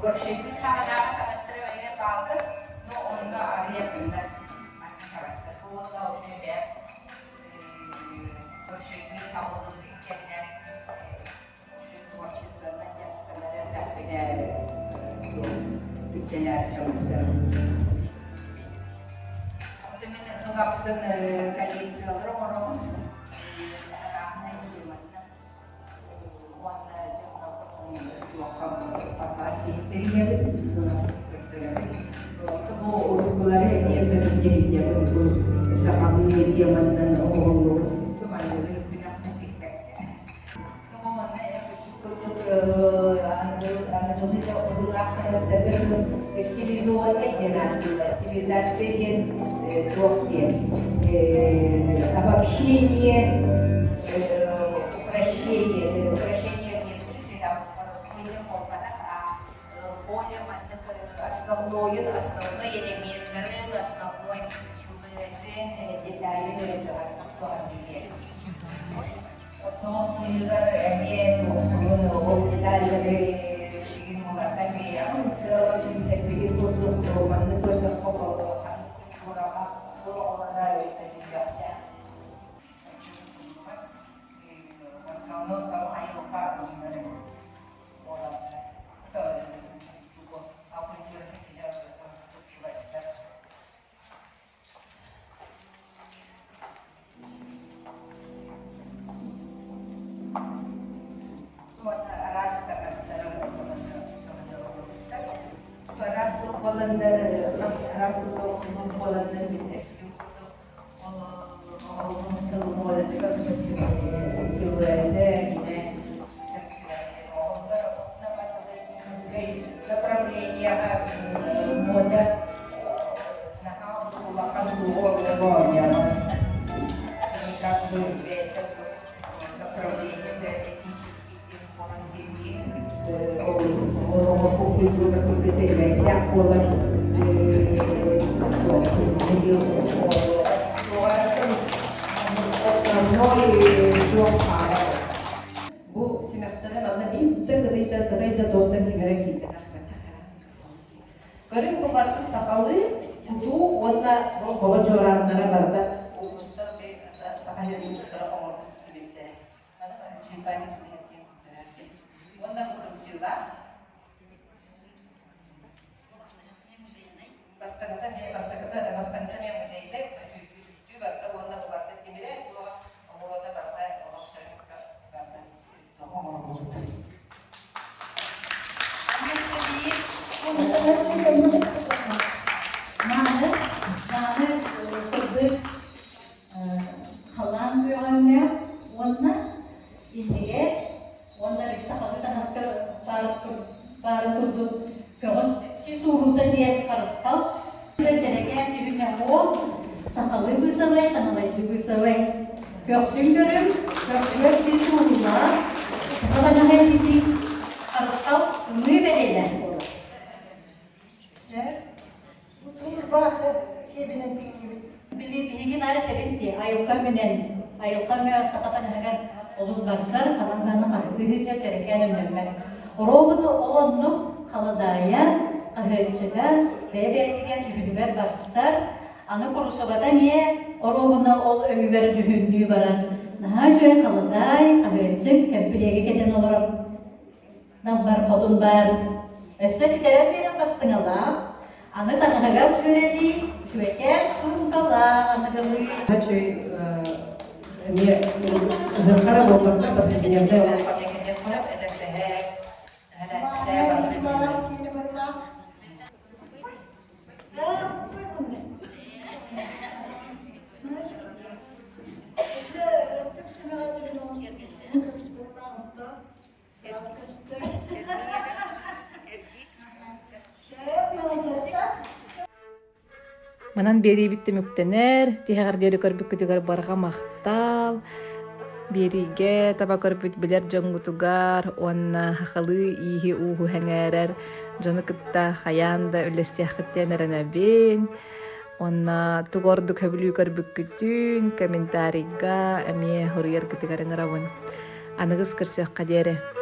горшиктык хаҕанааҕы таҥастара эмиэ бааллар, но онно арыйа гыннар маннык таҥастар. Бу уонна вообще бэйэм горшиктыы табыллыбытын кэннэ творчествонан дьарыктанар эрдэхпинэ үктэнэр таҥастарым. Мин ылахсын коллекциялары оҥоробун. Араанай тематынан уонна дьоннорго туохха тэрийэбит, көрдөрөбүт. Бу уруккулары эмиэ көрдөрүбүт бу сахалыы теманан оҥоһуллубут манныгы күн ахсын тикпэттэр. Стилизованный диэн ааттыыллар. Стилизация диэн туох диэн обобщение, упрощение, упрощение не в смысле там простой буолбатах, а более маннык основнойун, основной элеменнарын, основной силуэтин, деталин эрэ туһан диэн. Оттон сыыһыгар эмиэ туохтуун ол деталлары билигин уларытан биэрэҕин, сыала эппитин курдук маннык көрдөххө ханнык культураҕа олоҕурара өйдөнүллүөхтээх. В основном там айылҕа быһыылары буолаллар. А культураны чугастар. Араас тыл буоланнар, араас тыл буоланнар билбэттим курдук. Ол сыл буолатыгар силуэты направлениеҕа мода наһаа улахан суоҕу оонньообот. Как бы бэйэтэ направлениета этнический диэн буолан биэрии олоҕу культура культура буолан основной туох хаалар. Бу симэхтэрэ манна биир да кытай да кытай да туох да кимэрэ киирбэтэх Көрүҥ бу барытын сахалыы кутуу уонна бу оҕо чуорааннара барыта улуустар саха сирин улуустара оҥорбут түбүктэрэ. Маны чыыппай киэн көрдөрөөччү. Уонна сутурчыылаах Бастакыта эмиэ бастакыта бастакыта эмиэ музейдай үтүктүү барда уонна бу барда тимирэ туоҕа оҕуруота барда олох сөрүк барда оҥорбут. Мааны, мааны сырдык халаан күөҕэҥҥэ уонна иннигэр уонна били сахалыы таҥаска баарын курдук көҕүс сис ууруута диэн харысхал дьэрэкээн дьүһүҥҥэ уол сахалыы быысабай таҥалайдыы быысабай көхсүн көрүҥ көхсүгэр сис ууруулаах саха таҥаһа ититии харысхал ымыы бэлиэлээх буолар Суурбаахы киэбинэн тигиллибит. Били биһиги наар этэбит дии, айылҕа өҥүнэн, айылҕа өҥө саха таҥаһыгар олус барсар, ханан даҕаны хаһыытыы сылдьар дьэрэкээн өҥнөммөт. Оруобуну ол оннук халадаайа, Хаһыаччыга бэйэ-бэйэтигэр дьүһүнүгэр барсар, аны куруусубата эмиэ оруобуна ол өҥүгэр дьүһүннүү барар. Наһаа үчүгэй халадаай, хаһыаччык, кэмпилиэги кэтэн олорор Далбар хотун баар. Өссө ситэрэн биэрэн бастыҥалаах, аны таҥаһыгар сүөрэлии, үчүгэйкээн суумкалаах аныгылыы. Үчүгэй эмиэ ыһыахтара буолбакка повседневнай олоххо кэлиэххэ эдэрдэһэ Манан биэриибит түмүктэнэр, тиһэҕэр диэри көрбүккүтүгэр барҕа махтал. Биэриигэ таба көрбүт билэр дьоҥҥутугар уонна сахалыы ииһи-ууһу сэҥээрэр дьону кытта хайаан да үллэстиэххит диэн эрэнэбин. Уонна тугу ордук сөбүлүү көрбүккүтүн комментарийга эмиэ суруйаргытыгар ыҥырабын. Аныгыс көрсүөххэ диэри.